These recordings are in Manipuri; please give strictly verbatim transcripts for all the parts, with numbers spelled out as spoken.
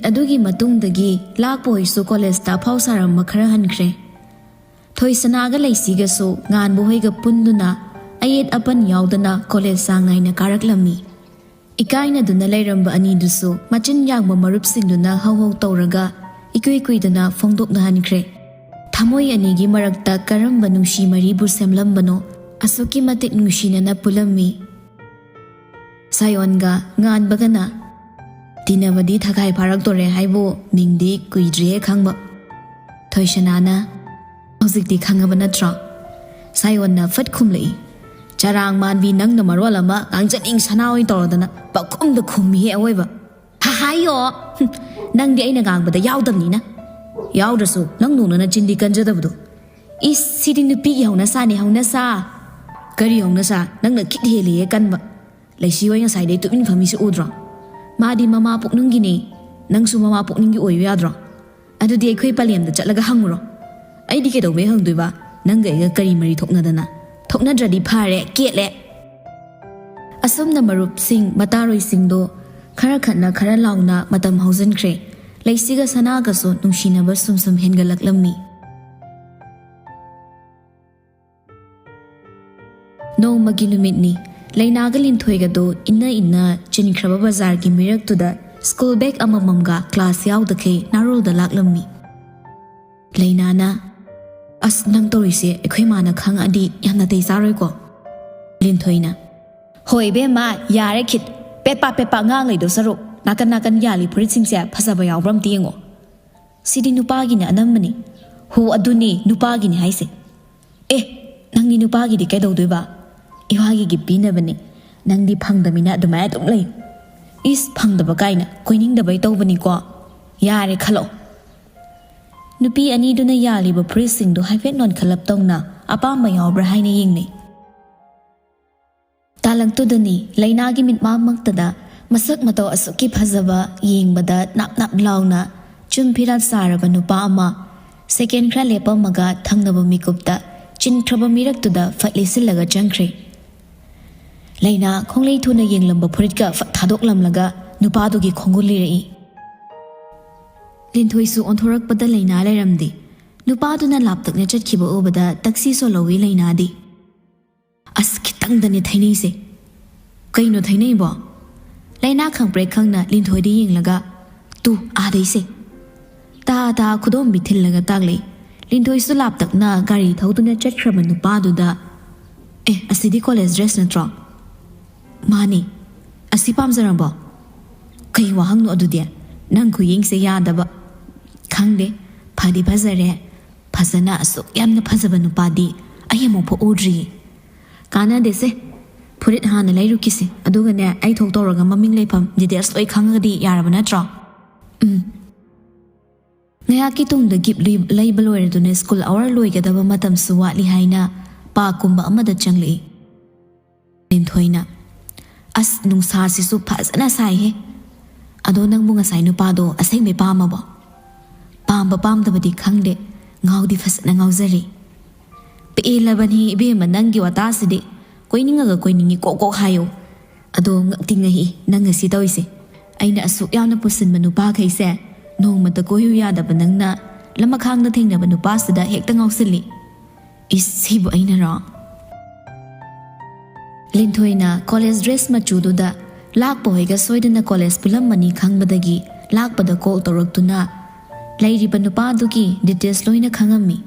ꯑꯗꯨꯒꯤ ꯃꯇꯨꯡꯗꯒꯤ ꯂꯥꯛꯄ ꯍꯣꯏꯁꯨ ꯀꯣꯂꯦꯖꯇ ꯑꯐꯥꯎ ꯁꯥꯔꯝꯕ ꯈꯔ ꯍꯟꯈ꯭ꯔꯦ꯫ ꯊꯣꯏꯁꯅꯥꯒ ꯂꯩꯁꯤꯒꯁꯨ ꯉꯥꯟꯕ ꯍꯣꯏꯒ ꯄꯨꯟꯗꯨꯅ ꯑꯌꯦꯠ ꯑꯄꯟ ꯌꯥꯎꯗꯅ ꯀꯣꯂꯦꯖ ꯆꯥꯡ ꯅꯥꯏꯅ ꯀꯥꯔꯛꯂꯝꯃꯤ꯫ ꯏꯀꯥꯏꯅꯗꯨꯅ ꯂꯩꯔꯝꯕ ꯑꯅꯤꯗꯨꯁꯨ ꯃꯆꯤꯟ ꯌꯥꯡꯕ ꯃꯔꯨꯞꯁꯤꯡꯗꯨꯅ ꯍꯧ ꯍꯧ ꯇꯧꯔꯒ ꯏꯀꯨꯏ ꯀꯨꯏꯗꯅ ꯐꯣꯡꯗꯣꯛꯅꯍꯟꯈ꯭ꯔꯦ꯫ ꯊꯃꯣꯏ ꯑꯅꯤꯒꯤ ꯃꯔꯛꯇ ꯀꯔꯝꯕ ꯅꯨꯡꯁꯤ ꯃꯔꯤꯕꯨ ꯁꯦꯝꯂꯝꯕꯅꯣ? ꯑꯁꯨꯛꯀꯤ ꯃꯇꯤꯛ ꯅꯨꯡꯁꯤꯅꯅ ꯄꯨꯜꯂꯝꯃꯤ꯫ ꯁꯥꯌꯣꯟꯒ ꯉꯥꯟꯕꯒꯅ, "ꯇꯤꯟꯅꯕꯗꯤ ꯊꯈꯥꯏ ꯐꯥꯔꯛꯇꯣꯔꯦ ꯍꯥꯏꯕꯨ ꯃꯤꯡꯗꯤ ꯀꯨꯏꯗ꯭ꯔꯤꯌꯦ ꯈꯪꯕ꯫" ꯊꯣꯏꯁꯅꯥꯅ, "ꯍꯧꯖꯤꯛꯇꯤ ꯈꯪꯉꯕ ꯅꯠꯇ꯭ꯔꯣ?" ꯁꯥꯌꯣꯟꯅ ꯐꯠ ꯈꯨꯝꯂꯛꯏ꯫ "ꯆꯔꯥꯡ ꯃꯥꯟꯕꯤ ꯅꯪꯅ ꯃꯔꯣꯜ ꯑꯃ ꯉꯥꯡꯖꯅꯤꯡ ꯁꯅꯥ ꯑꯣꯏ ꯇꯧꯔꯗꯅ ꯄꯪꯈꯨꯝꯗ ꯈꯨꯝꯃꯤꯍꯦ ꯑꯋꯣꯏꯕ꯫ ꯍꯥꯍꯥꯏꯌꯣ! ꯍꯨꯝ, ꯅꯪꯗꯤ ꯑꯩꯅ ꯉꯥꯡꯕꯗ ꯌꯥꯎꯗꯕꯅꯤꯅ꯫ ꯌꯥꯎꯗ꯭ꯔꯁꯨ ꯅꯪꯗꯧꯅ ꯅꯆꯤꯟꯗꯤ ꯀꯟꯖꯗꯕꯗꯣ꯫ ꯏꯁ, ꯁꯤꯗꯤ ꯅꯨꯄꯤꯒꯤ ꯍꯧꯅꯁꯥꯅꯦ, ꯍꯧꯅꯁꯥ꯫" "ꯀꯔꯤ ꯍꯧꯅꯁꯥ? ꯅꯪꯅ ꯈꯤꯠ ꯍꯦꯜꯂꯤꯍꯦ ꯀꯟꯕ꯫ ꯂꯩꯁꯤ ꯍꯣꯏ ꯉꯁꯥꯏꯗꯩ ꯇꯨꯃꯤꯟ ꯐꯝꯃꯤꯁꯤ ꯎꯗ꯭ꯔꯣ? ꯃꯥꯗꯤ ꯃꯃꯥ ꯄꯨꯛꯅꯨꯡꯒꯤꯅꯦ, ꯅꯪꯁꯨ ꯃꯃꯥ ꯄꯨꯛꯅꯨꯡꯒꯤ ꯑꯣꯏꯌꯨ ꯌꯥꯗ꯭ꯔꯣ? ꯑꯗꯨꯗꯤ ꯑꯩꯈꯣꯏ ꯄꯂꯦꯝꯗ ꯆꯠꯂꯒ ꯍꯪꯉꯨꯔꯣ꯫" "ꯑꯩꯗꯤ ꯀꯩꯗꯧꯕꯩ ꯍꯪꯗꯣꯏꯕ? ꯅꯪꯒ ꯑꯩꯒ ꯀꯔꯤ ꯃꯔꯤ ꯊꯣꯛꯅꯗꯅ? ꯊꯣꯛꯅꯗ꯭ꯔꯗꯤ ꯐꯔꯦ, ꯀꯦꯠꯂꯦ꯫" ꯑꯁꯨꯝꯅ ꯃꯔꯨꯞꯁꯤꯡ, ꯃꯇꯥꯔꯣꯏꯁꯤꯡꯗꯣ ꯈꯔ ꯈꯠꯅ ꯈꯔ ꯂꯥꯎꯅ ꯃꯇꯝ ꯍꯧꯖꯤꯟꯈ꯭ꯔꯦ꯫ ꯂꯩꯁꯤꯒ ꯁꯅꯥꯒꯁꯨ ꯅꯨꯡꯁꯤꯅꯕ ꯁꯨꯝ ꯁꯨꯝ ꯍꯦꯟꯒꯠꯂꯛꯂꯝꯃꯤ꯫ ꯅꯣꯡꯃꯒꯤ ꯅꯨꯃꯤꯠꯅꯤ꯫ ꯂꯩꯅꯥꯒ ꯂꯤꯟꯊꯣꯏꯒꯗꯣ ꯏꯟꯅ ꯏꯟꯅ ꯆꯤꯟꯈ꯭ꯔꯕ ꯕꯖꯥꯔꯒꯤ ꯃꯤꯔꯛꯇꯨꯗ ꯁ꯭ꯀꯨꯜ ꯕꯦꯒ ꯑꯃꯃꯝꯒ ꯀ꯭ꯂꯥꯁ ꯌꯥꯎꯗꯈꯩ ꯅꯥꯔꯣꯜꯗ ꯂꯥꯛꯂꯝꯃꯤ꯫ ꯂꯩꯅꯥꯅ, "ꯑꯁ, ꯅꯪ ꯇꯧꯔꯤꯁꯦ ꯑꯩꯈꯣꯏ ꯃꯥꯅ ꯈꯪꯉꯛꯑꯗꯤ ꯌꯥꯝ ꯅꯥꯇꯩ ꯆꯥꯔꯣꯏꯀꯣ?" ꯂꯤꯟꯊꯣꯏꯅ, "ꯍꯣꯏ ꯏꯕꯦꯝꯃ, ꯌꯥꯔꯦ ꯈꯤꯠ꯫ ꯄꯦꯠꯄꯥ ꯄꯦꯠꯄꯥ ꯉꯥꯡ ꯂꯩꯗꯧ ꯁꯔꯨꯛ ꯅꯥꯀꯟ ꯅꯥꯀꯟ ꯌꯥꯜꯂꯤ ꯐꯨꯔꯤꯠꯁꯤꯡꯁꯦ ꯐꯖꯕ ꯌꯥꯎꯕ꯭ꯔꯥ ꯑꯝꯇ ꯌꯦꯡꯉꯣ꯫ ꯁꯤꯗꯤ ꯅꯨꯄꯥꯒꯤꯅꯦ ꯑꯅꯝꯕꯅꯤ꯫" "ꯍꯣ, ꯑꯗꯨꯅꯤ ꯅꯨꯄꯥꯒꯤꯅꯤ ꯍꯥꯏꯁꯦ꯫" "ꯑꯦ, ꯅꯪꯗꯤ ꯅꯨꯄꯥꯒꯤꯗꯤ ꯀꯩꯗꯧꯗꯣꯏꯕ? ꯏꯋꯥꯒꯤꯒꯤ ꯄꯤꯅꯕꯅꯤ꯫ ꯅꯪꯗꯤ ꯐꯪꯗꯃꯤꯅ ꯑꯗꯨꯃꯥꯏꯅ ꯑꯗꯨꯝ ꯂꯩ꯫" "ꯏꯁ, ꯐꯪꯗꯕ ꯀꯥꯏꯅ, ꯀꯣꯏꯅꯤꯡꯗꯕꯩ ꯇꯧꯕꯅꯤꯀꯣ꯫ ꯌꯥꯔꯦ, ꯈꯜꯂꯛꯑꯣ꯫" ꯅꯨꯄꯤ ꯑꯅꯤꯗꯨꯅ ꯌꯥꯜꯂꯤꯕ ꯐꯨꯔꯤꯠꯁꯤꯡꯗꯨ ꯍꯥꯏꯐꯦꯠ ꯅꯣꯟꯈꯠꯂꯞ ꯇꯧꯅ ꯑꯄꯥꯝꯕ ꯌꯥꯎꯕ꯭ꯔꯥ ꯍꯥꯏꯅ ꯌꯦꯡꯅꯩ꯫ ꯇꯥꯂꯛꯇꯨꯗꯅꯤ ꯂꯩꯅꯥꯒꯤ ꯃꯤꯠꯃꯥꯡꯃꯛꯇꯗ ꯃꯁꯛ ꯃꯇꯧ ꯑꯁꯨꯛꯀꯤ ꯐꯖꯕ, ꯌꯦꯡꯕꯗ ꯅꯥꯞ ꯅꯥꯞ ꯂꯥꯎꯅ ꯆꯨꯝ ꯐꯤꯔꯥꯠ ꯆꯥꯔꯕ ꯅꯨꯄꯥ ꯑꯃ ꯁꯦꯀꯦꯟ ꯈꯔ ꯂꯦꯞꯄꯝꯃꯒ ꯊꯪꯅꯕ ꯃꯤꯀꯨꯞꯇ ꯆꯤꯟꯈ꯭ꯔꯕ ꯃꯤꯔꯛꯇꯨꯗ ꯐꯠ ꯂꯤꯁꯤꯜꯂꯒ ꯆꯪꯈ꯭ꯔꯦ꯫ ꯂꯩꯅꯥ ꯈꯣꯡꯂꯩ ꯊꯨꯅ ꯌꯦꯡꯂꯝꯕ ꯐꯨꯔꯤꯠꯀ ꯐꯠ ꯊꯥꯗꯣꯛꯂꯝꯂꯒ ꯅꯨꯄꯥꯗꯨꯒꯤ ꯈꯣꯡꯒꯨꯜ ꯂꯤꯔꯛꯏ꯫ ꯂꯤꯟꯊꯣꯏꯁꯨ ꯑꯣꯟꯊꯣꯔꯛꯄꯗ ꯂꯩꯅꯥ ꯂꯩꯔꯝꯗꯦ꯫ ꯅꯨꯄꯥꯗꯨꯅ ꯂꯥꯞꯇꯛꯅ ꯆꯠꯈꯤꯕ ꯎꯕꯗ ꯇꯛꯁꯤ ꯁꯣꯜꯍꯧꯋꯤ ꯂꯩꯅꯥꯗꯤ꯫ "ꯑꯁ, ꯈꯤꯇꯪꯗꯅꯦ ꯊꯩꯅꯩꯁꯦ꯫ ꯀꯩꯅꯣ ꯊꯩꯅꯩꯕꯣ?" ꯂꯩꯅꯥ ꯈꯪꯄ꯭ꯔꯦꯛ ꯈꯪꯅ ꯂꯤꯟꯊꯣꯏꯗ ꯌꯦꯡꯂꯒ, "ꯇꯨ, ꯑꯥꯗꯩꯁꯦ!" ꯇꯥ ꯇꯥ ꯈꯨꯗꯣꯝꯕꯤ ꯊꯤꯜꯂꯒ ꯇꯥꯛꯂꯛꯏ꯫ ꯂꯤꯟꯊꯣꯏꯁꯨ ꯂꯥꯞꯇꯛꯅ ꯒꯥꯔꯤ ꯊꯧꯗꯨꯅ ꯆꯠꯈ꯭ꯔꯕ ꯅꯨꯄꯥꯗꯨꯗ, "ꯑꯦ, ꯑꯁꯤꯗꯤ ꯀꯣꯂꯦꯖ ꯗ꯭ꯔꯦꯁ ꯅꯠꯇ꯭ꯔꯣ?" "ꯃꯥꯅꯤ꯫ ꯑꯁꯤ ꯄꯥꯝꯖꯔꯕꯣ?" "ꯀꯩ ꯋꯥꯍꯪꯅꯣ ꯑꯗꯨꯗꯤ? ꯅꯪ ꯈꯨꯌꯦꯡꯁꯦ ꯌꯥꯗꯕ꯫" "ꯈꯪꯗꯦ, ꯐꯗꯤ ꯐꯖꯔꯦ꯫ ꯐꯖꯅ ꯑꯁꯨꯛ ꯌꯥꯝꯅ ꯐꯖꯕ ꯅꯨꯄꯥꯗꯤ ꯑꯩ ꯑꯃꯨꯛꯐꯥꯎ ꯎꯗ꯭ꯔꯤꯌꯦ꯫" "ꯀꯥꯟꯅꯗꯦꯁꯦ, ꯐꯨꯔꯤꯠ ꯍꯥꯟꯅ ꯂꯩꯔꯨꯈꯤꯁꯦ, ꯑꯗꯨꯒꯅꯦ ꯑꯩ ꯊꯣꯛ ꯇꯧꯔꯒ ꯃꯃꯤꯡ ꯂꯩꯐꯝ ꯗꯤꯇꯦꯜꯁ ꯂꯣꯏ ꯈꯪꯉꯒꯗꯤ ꯌꯥꯔꯕ ꯅꯠꯇ꯭ꯔꯣ?" "ꯎꯝ꯫" ꯉꯥꯏꯍꯥꯛꯀꯤ ꯇꯨꯡꯗ ꯒꯤꯞ ꯂꯩ-, ꯂꯩꯕ ꯂꯣꯏꯔꯗꯨꯅ ꯁ꯭ꯀꯨꯜ ꯑꯋꯥꯔ ꯂꯣꯏꯒꯗꯕ ꯃꯇꯝꯁꯨ ꯋꯥꯠꯂꯤ ꯍꯥꯏꯅ ꯄꯥꯔꯛꯀꯨꯝꯕ ꯑꯃꯗ ꯆꯪꯂꯛꯏ꯫ ꯂꯤꯟꯊꯣꯏꯅ, "ꯑꯁ, ꯅꯨꯡꯁꯥꯁꯤꯁꯨ ꯐꯖꯅ ꯁꯥꯏꯍꯦ꯫ ꯑꯗꯣ ꯅꯪꯕꯨ ꯉꯁꯥꯏ ꯅꯨꯄꯥꯗꯣ ꯑꯁꯦꯡꯕꯩ ꯄꯥꯝꯃꯕꯣ?" "ꯄꯥꯝꯕ ꯄꯥꯝꯗꯕꯗꯤ ꯈꯪꯗꯦ, ꯉꯥꯎꯗꯤ ꯐꯖꯅ ꯉꯥꯎꯖꯔꯤ꯫" "ꯄꯦꯜꯂꯕꯅꯤ ꯏꯕꯦꯝꯃ, ꯅꯪꯒꯤ ꯋꯥꯇꯥꯁꯤꯗꯤ꯫ ꯀꯣꯏꯅꯤꯡꯉꯒ ꯀꯣꯏꯅꯤꯡꯉꯤ ꯀꯣꯛ ꯀꯣꯛ ꯍꯥꯏꯌꯣ꯫ ꯑꯗꯣ ꯉꯛꯇꯤ ꯉꯛꯏ ꯅꯪ ꯉꯁꯤ ꯇꯧꯔꯤꯁꯦ꯫ ꯑꯩꯅ ꯑꯁꯨꯛ ꯌꯥꯝꯅ ꯄꯨꯁꯤꯟꯕ ꯅꯨꯄꯥꯈꯩꯁꯦ ꯅꯣꯡꯃꯇ ꯀꯣꯏꯌꯨ ꯌꯥꯗꯕ ꯅꯪꯅ ꯂꯃꯈꯥꯡꯗ ꯊꯦꯡꯅꯕ ꯅꯨꯄꯥꯁꯤꯗ ꯍꯦꯛꯇ ꯉꯥꯎꯁꯤꯜꯂꯤ꯫ ꯏꯁ, ꯁꯤꯕꯨ ꯑꯩꯅꯔꯣ?" ꯂꯤꯟꯊꯣꯏꯅ ꯀꯣꯂꯦꯖ ꯗ꯭ꯔꯦꯁ ꯃꯆꯨꯗꯨꯗ ꯂꯥꯛꯄ ꯍꯣꯏꯒ ꯁꯣꯏꯗꯅ ꯀꯣꯂꯦꯖ ꯄꯨꯜꯂꯝꯃꯅꯤ ꯈꯪꯕꯗꯒꯤ ꯂꯥꯛꯄꯗ ꯀꯣꯜ ꯇꯧꯔꯛꯇꯨꯅ ꯂꯩꯔꯤꯕ ꯅꯨꯄꯥꯗꯨꯒꯤ ꯗꯤꯇꯦꯜꯁ ꯂꯣꯏꯅ ꯈꯪꯉꯝꯃꯤ꯫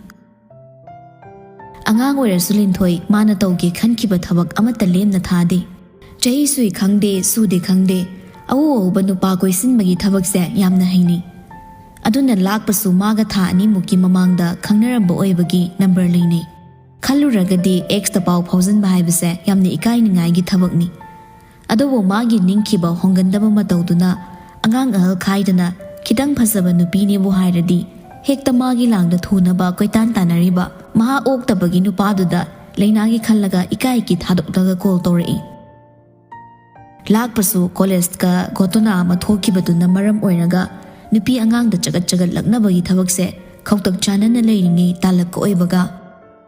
ꯑꯉꯥꯡ ꯑꯣꯏꯔꯁꯨ ꯂꯤꯟꯊꯣꯏ ꯃꯥꯅ ꯇꯧꯒꯦ ꯈꯟꯈꯤꯕ ꯊꯕꯛ ꯑꯃꯠꯇ ꯂꯦꯝꯅ ꯊꯥꯗꯦ꯫ ꯆꯍꯤ ꯁꯨꯏ ꯈꯪꯗꯦ, ꯁꯨꯗꯦ ꯈꯪꯗꯦ, ꯑꯎ ꯑꯎꯕ ꯅꯨꯄꯥ ꯀꯣꯏꯁꯤꯟꯕꯒꯤ ꯊꯕꯛꯁꯦ ꯌꯥꯝꯅ ꯍꯩꯅꯩ꯫ ꯑꯗꯨꯅ ꯂꯥꯛꯄꯁꯨ ꯃꯥꯒ ꯊꯥ ꯑꯅꯤꯃꯨꯛꯀꯤ ꯃꯃꯥꯡꯗ ꯈꯪꯅꯔꯝꯕ ꯑꯣꯏꯕꯒꯤ ꯅꯝꯕꯔ ꯂꯩꯅꯩ꯫ ꯈꯜꯂꯨꯔꯒꯗꯤ ꯑꯦꯛꯁꯇ ꯄꯥꯎ ꯐꯥꯎꯖꯟꯕ ꯍꯥꯏꯕꯁꯦ ꯌꯥꯝꯅ ꯏꯀꯥꯏꯅꯤꯡꯉꯥꯏꯒꯤ ꯊꯕꯛꯅꯤ꯫ ꯑꯗꯨꯕꯨ ꯃꯥꯒꯤ ꯅꯤꯡꯈꯤꯕ ꯍꯣꯡꯒꯟꯗꯕ ꯃꯇꯧꯗꯨꯅ ꯑꯉꯥꯡ ꯑꯍꯜ ꯈꯥꯏꯗꯅ ꯈꯤꯇꯪ ꯐꯖꯕ ꯅꯨꯄꯤꯅꯦꯕꯨ ꯍꯥꯏꯔꯗꯤ ꯍꯦꯛꯇ ꯃꯥꯒꯤ ꯂꯥꯡꯗ ꯊꯨꯅꯕ ꯀꯣꯏꯇꯥꯟ ꯇꯥꯟꯅꯔꯤꯕ ꯃꯍꯥ ꯑꯣꯛꯇꯕꯒꯤ ꯅꯨꯄꯥꯗꯨꯗ ꯂꯩꯅꯥꯒꯤ ꯈꯜꯂꯒ ꯏꯀꯥꯏꯒꯤ ꯊꯥꯗꯣꯛꯂꯒ ꯀꯣꯜ ꯇꯧꯔꯛꯏ꯫ ꯂꯥꯛꯄꯁꯨ ꯀꯣꯂꯦꯖꯀ ꯒꯣꯇꯣꯅꯥ ꯑꯃ ꯊꯣꯛꯈꯤꯕꯗꯨꯅ ꯃꯔꯝ ꯑꯣꯏꯔꯒ ꯅꯨꯄꯤ ꯑꯉꯥꯡꯗ ꯆꯒꯠ ꯆꯒꯠ ꯂꯛꯅꯕꯒꯤ ꯊꯕꯛꯁꯦ ꯈꯧꯇꯛ ꯆꯥꯟꯅꯅ ꯂꯩꯔꯤꯉꯩ ꯇꯥꯜꯂꯛꯀ ꯑꯣꯏꯕꯒ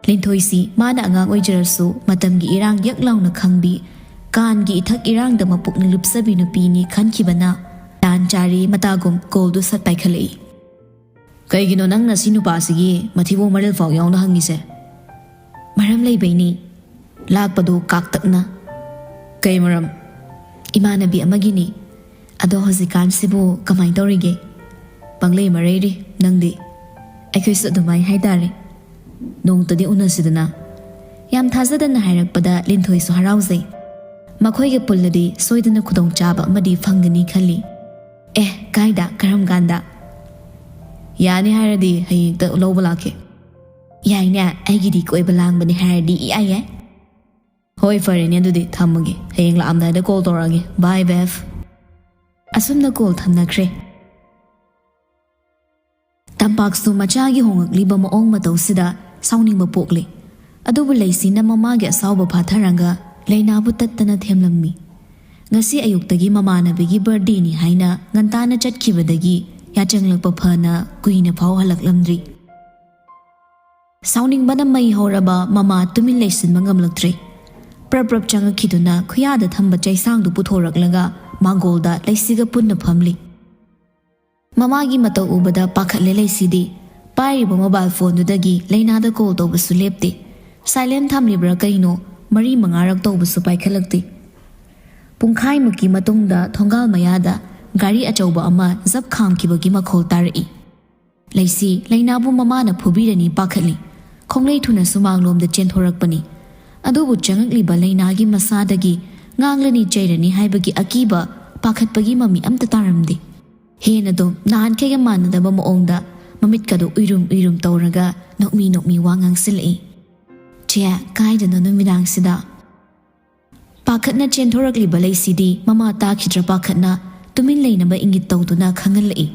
ꯂꯤꯟꯊꯣꯏꯁꯤ ꯃꯥꯅ ꯑꯉꯥꯡ ꯑꯣꯏꯖꯔꯁꯨ ꯃꯇꯝꯒꯤ ꯏꯔꯥꯡ ꯌꯛ ꯂꯥꯎꯅ ꯈꯪꯕꯤ, ꯀꯥꯟꯒꯤ ꯏꯊꯛ ꯏꯔꯥꯡꯗ ꯃꯄꯨꯛꯅꯤꯡ ꯂꯨꯞꯆꯕꯤ ꯅꯨꯄꯤꯅꯤ ꯈꯟꯈꯤꯕꯅ ꯇꯥꯟ ꯆꯥꯔꯦ ꯃꯇꯥꯒꯨꯝ ꯀꯣꯜꯗꯨ ꯁꯠ ꯄꯥꯏꯈꯠꯂꯛꯏ꯫ "ꯀꯩꯒꯤꯅꯣ ꯅꯪꯅ ꯁꯤ ꯅꯨꯄꯥꯁꯤꯒꯤ ꯃꯊꯤꯕꯣꯡ ꯃꯔꯤꯜ ꯐꯥꯎ ꯌꯥꯎꯅ ꯍꯪꯉꯤꯁꯦ?" "ꯃꯔꯝ ꯂꯩꯕꯩꯅꯤ, ꯂꯥꯛꯄꯗꯨ ꯀꯥꯛꯇꯛꯅ꯫" "ꯀꯩ ꯃꯔꯝ?" "ꯏꯃꯥꯟꯅꯕꯤ ꯑꯃꯒꯤꯅꯤ꯫ ꯑꯗꯣ ꯍꯧꯖꯤꯛꯀꯥꯟꯁꯤꯕꯨ ꯀꯃꯥꯏ ꯇꯧꯔꯤꯒꯦ?" "ꯄꯪꯂꯩ ꯃꯔꯩꯔꯤ, ꯅꯪꯗꯤ?" "ꯑꯩꯈꯣꯏꯁꯨ ꯑꯗꯨꯃꯥꯏ ꯍꯥꯏꯇꯥꯔꯦ꯫ ꯅꯣꯡꯇꯗꯤ ꯎꯅꯁꯤꯗꯅ꯫" ꯌꯥꯝ ꯊꯥꯖꯗꯅ ꯍꯥꯏꯔꯛꯄꯗ ꯂꯤꯟꯊꯣꯏꯁꯨ ꯍꯔꯥꯎꯖꯩ꯫ ꯃꯈꯣꯏꯒ ꯄꯨꯜꯂꯗꯤ ꯁꯣꯏꯗꯅ ꯈꯨꯗꯣꯡꯆꯥꯕ ꯑꯃꯗꯤ ꯐꯪꯒꯅꯤ ꯈꯜꯂꯤ꯫ "ꯑꯦ, ꯀꯥꯏꯗ? ꯀꯔꯝ ꯀꯥꯟꯗ?" "ꯌꯥꯅꯤ ꯍꯥꯏꯔꯗꯤ ꯍꯌꯦꯡ ꯍꯦꯛꯇ ꯂꯧꯕ ꯂꯥꯛꯀꯦ꯫" "ꯌꯥꯏꯅꯦ, ꯑꯩꯒꯤꯗꯤ ꯀꯣꯏꯕ ꯂꯥꯡꯕꯅꯦ ꯍꯥꯏꯔꯗꯤ ꯏꯌꯥ ꯌꯥꯏ꯫" "ꯍꯣꯏ, ꯐꯔꯦꯅꯦ, ꯑꯗꯨꯗꯤ ꯊꯝꯃꯒꯦ, ꯍꯌꯦꯡ ꯂꯥꯛꯑꯝꯗꯥꯏꯗ ꯀꯣꯜ ꯇꯧꯔꯛꯑꯒꯦ꯫ ꯕꯥꯏ, ꯕꯦꯐ꯫" ꯑꯁꯨꯝꯅ ꯀꯣꯜ ꯊꯝꯅꯈ꯭ꯔꯦ꯫ ꯇꯝꯄꯥꯛꯁꯨ ꯃꯆꯥꯒꯤ ꯍꯣꯡꯂꯛꯂꯤꯕ ꯃꯑꯣꯡ ꯃꯇꯧꯁꯤꯗ ꯁꯥꯎꯅꯤꯡꯕ ꯄꯣꯛꯂꯦ꯫ ꯑꯗꯨꯕꯨ ꯂꯩꯁꯤꯅ ꯃꯃꯥꯒꯤ ꯑꯁꯥꯎꯕ ꯐꯥꯊꯔꯒ ꯂꯩꯅꯥꯕꯨ ꯇꯠꯇꯅ ꯊꯦꯝꯂꯝꯃꯤ꯫ ꯉꯁꯤ ꯑꯌꯨꯛꯇꯒꯤ ꯃꯃꯥꯟꯅꯕꯤꯒꯤ ꯕꯥꯔꯗꯦꯅꯤ ꯍꯥꯏꯅ ꯉꯟꯇꯥꯅ ꯆꯠꯈꯤꯕꯗꯒꯤ ꯌꯥꯆꯪꯂꯛꯄ ꯐꯅ ꯀꯨꯏꯅ ꯐꯥꯎ ꯍꯜꯂꯛꯂꯝꯗ꯭ꯔꯤ꯫ ꯁꯥꯎꯅꯤꯡꯕꯅ ꯃꯩ ꯍꯧꯔꯕ ꯃꯃꯥ ꯇꯨꯃꯤꯟ ꯂꯩꯁꯤꯟꯕ ꯉꯝꯂꯛꯇ꯭ꯔꯦ꯫ ꯄ꯭ꯔꯞ ꯄ꯭ꯔꯞ ꯆꯪꯉꯛꯈꯤꯗꯨꯅ ꯈꯨꯌꯥꯗ ꯊꯝꯕ ꯆꯩꯁꯥꯡꯗꯨ ꯄꯨꯊꯣꯔꯛꯂꯒ ꯃꯥꯡꯒꯣꯜꯗ ꯂꯩꯁꯤꯒ ꯄꯨꯟꯅ ꯐꯝꯂꯤ꯫ ꯃꯃꯥꯒꯤ ꯃꯇꯧ ꯎꯕꯗ ꯄꯥꯈꯠꯂꯦ ꯂꯩꯁꯤꯗꯤ꯫ ꯄꯥꯏꯔꯤꯕ ꯃꯣꯕꯥꯏꯜ ꯐꯣꯟꯗꯨꯗꯒꯤ ꯂꯩꯅꯥꯗ ꯀꯣꯜ ꯇꯧꯕꯁꯨ ꯂꯦꯞꯇꯦ꯫ ꯁꯥꯏꯂꯦꯟ ꯊꯝꯂꯤꯕ꯭ꯔꯥ ꯀꯩꯅꯣ, ꯃꯔꯤ ꯃꯉꯥꯔꯛ ꯇꯧꯕꯁꯨ ꯄꯥꯏꯈꯠꯂꯛꯇꯦ꯫ ꯄꯨꯡꯈꯥꯏꯃꯨꯛꯀꯤ ꯃꯇꯨꯡꯗ ꯊꯣꯡꯒꯥꯜ ꯃꯌꯥꯗ ꯒꯥꯔꯤ ꯑꯆꯧꯕ ꯑꯃ ꯖꯞ ꯈꯥꯝꯈꯤꯕꯒꯤ ꯃꯈꯣꯜ ꯇꯥꯔꯛꯏ꯫ ꯂꯩꯁꯤ ꯂꯩꯅꯥꯕꯨ ꯃꯃꯥꯅ ꯐꯨꯕꯤꯔꯅꯤ ꯄꯥꯈꯠꯂꯤ꯫ ꯈꯣꯡꯂꯩ ꯊꯨꯅ ꯁꯨꯃꯥꯡꯂꯣꯝꯗ ꯆꯦꯟꯊꯣꯔꯛꯄꯅꯤ꯫ ꯑꯗꯨꯕꯨ ꯆꯪꯉꯛꯂꯤꯕ ꯂꯩꯅꯥꯒꯤ ꯃꯁꯥꯗꯒꯤ ꯉꯥꯡꯂꯅꯤ ꯆꯩꯔꯅꯤ ꯍꯥꯏꯕꯒꯤ ꯑꯀꯤꯕ, ꯄꯥꯈꯠꯄꯒꯤ ꯃꯃꯤ ꯑꯝꯇ ꯇꯥꯔꯝꯗꯦ꯫ ꯍꯦꯟꯅꯗꯨꯝ ꯅꯍꯥꯟꯈꯩꯒ ꯃꯥꯟꯅꯗꯕ ꯃꯑꯣꯡꯗ ꯃꯃꯤꯠꯀꯗꯨ ꯎꯏꯔꯨꯝ ꯎꯏꯔꯨꯝ ꯇꯧꯔꯒ ꯅꯣꯛꯃꯤ ꯅꯣꯛꯃꯤ ꯋꯥ ꯉꯥꯡꯁꯤꯜꯂꯛꯏ꯫ "ꯆꯦ, ꯀꯥꯏꯗꯅꯣ ꯅꯨꯃꯤꯗꯥꯡꯁꯤꯗ?" ꯄꯥꯈꯠꯅ ꯆꯦꯟꯊꯣꯔꯛꯂꯤꯕ ꯂꯩꯁꯤꯗꯤ ꯃꯃꯥ ꯇꯥꯈꯤꯗ꯭ꯔꯥ ꯄꯥꯈꯠꯅ ꯇꯨꯃꯤꯟ ꯂꯩꯅꯕ ꯏꯪꯒꯤꯠ ꯇꯧꯗꯨꯅ ꯈꯪꯍꯜꯂꯛꯏ꯫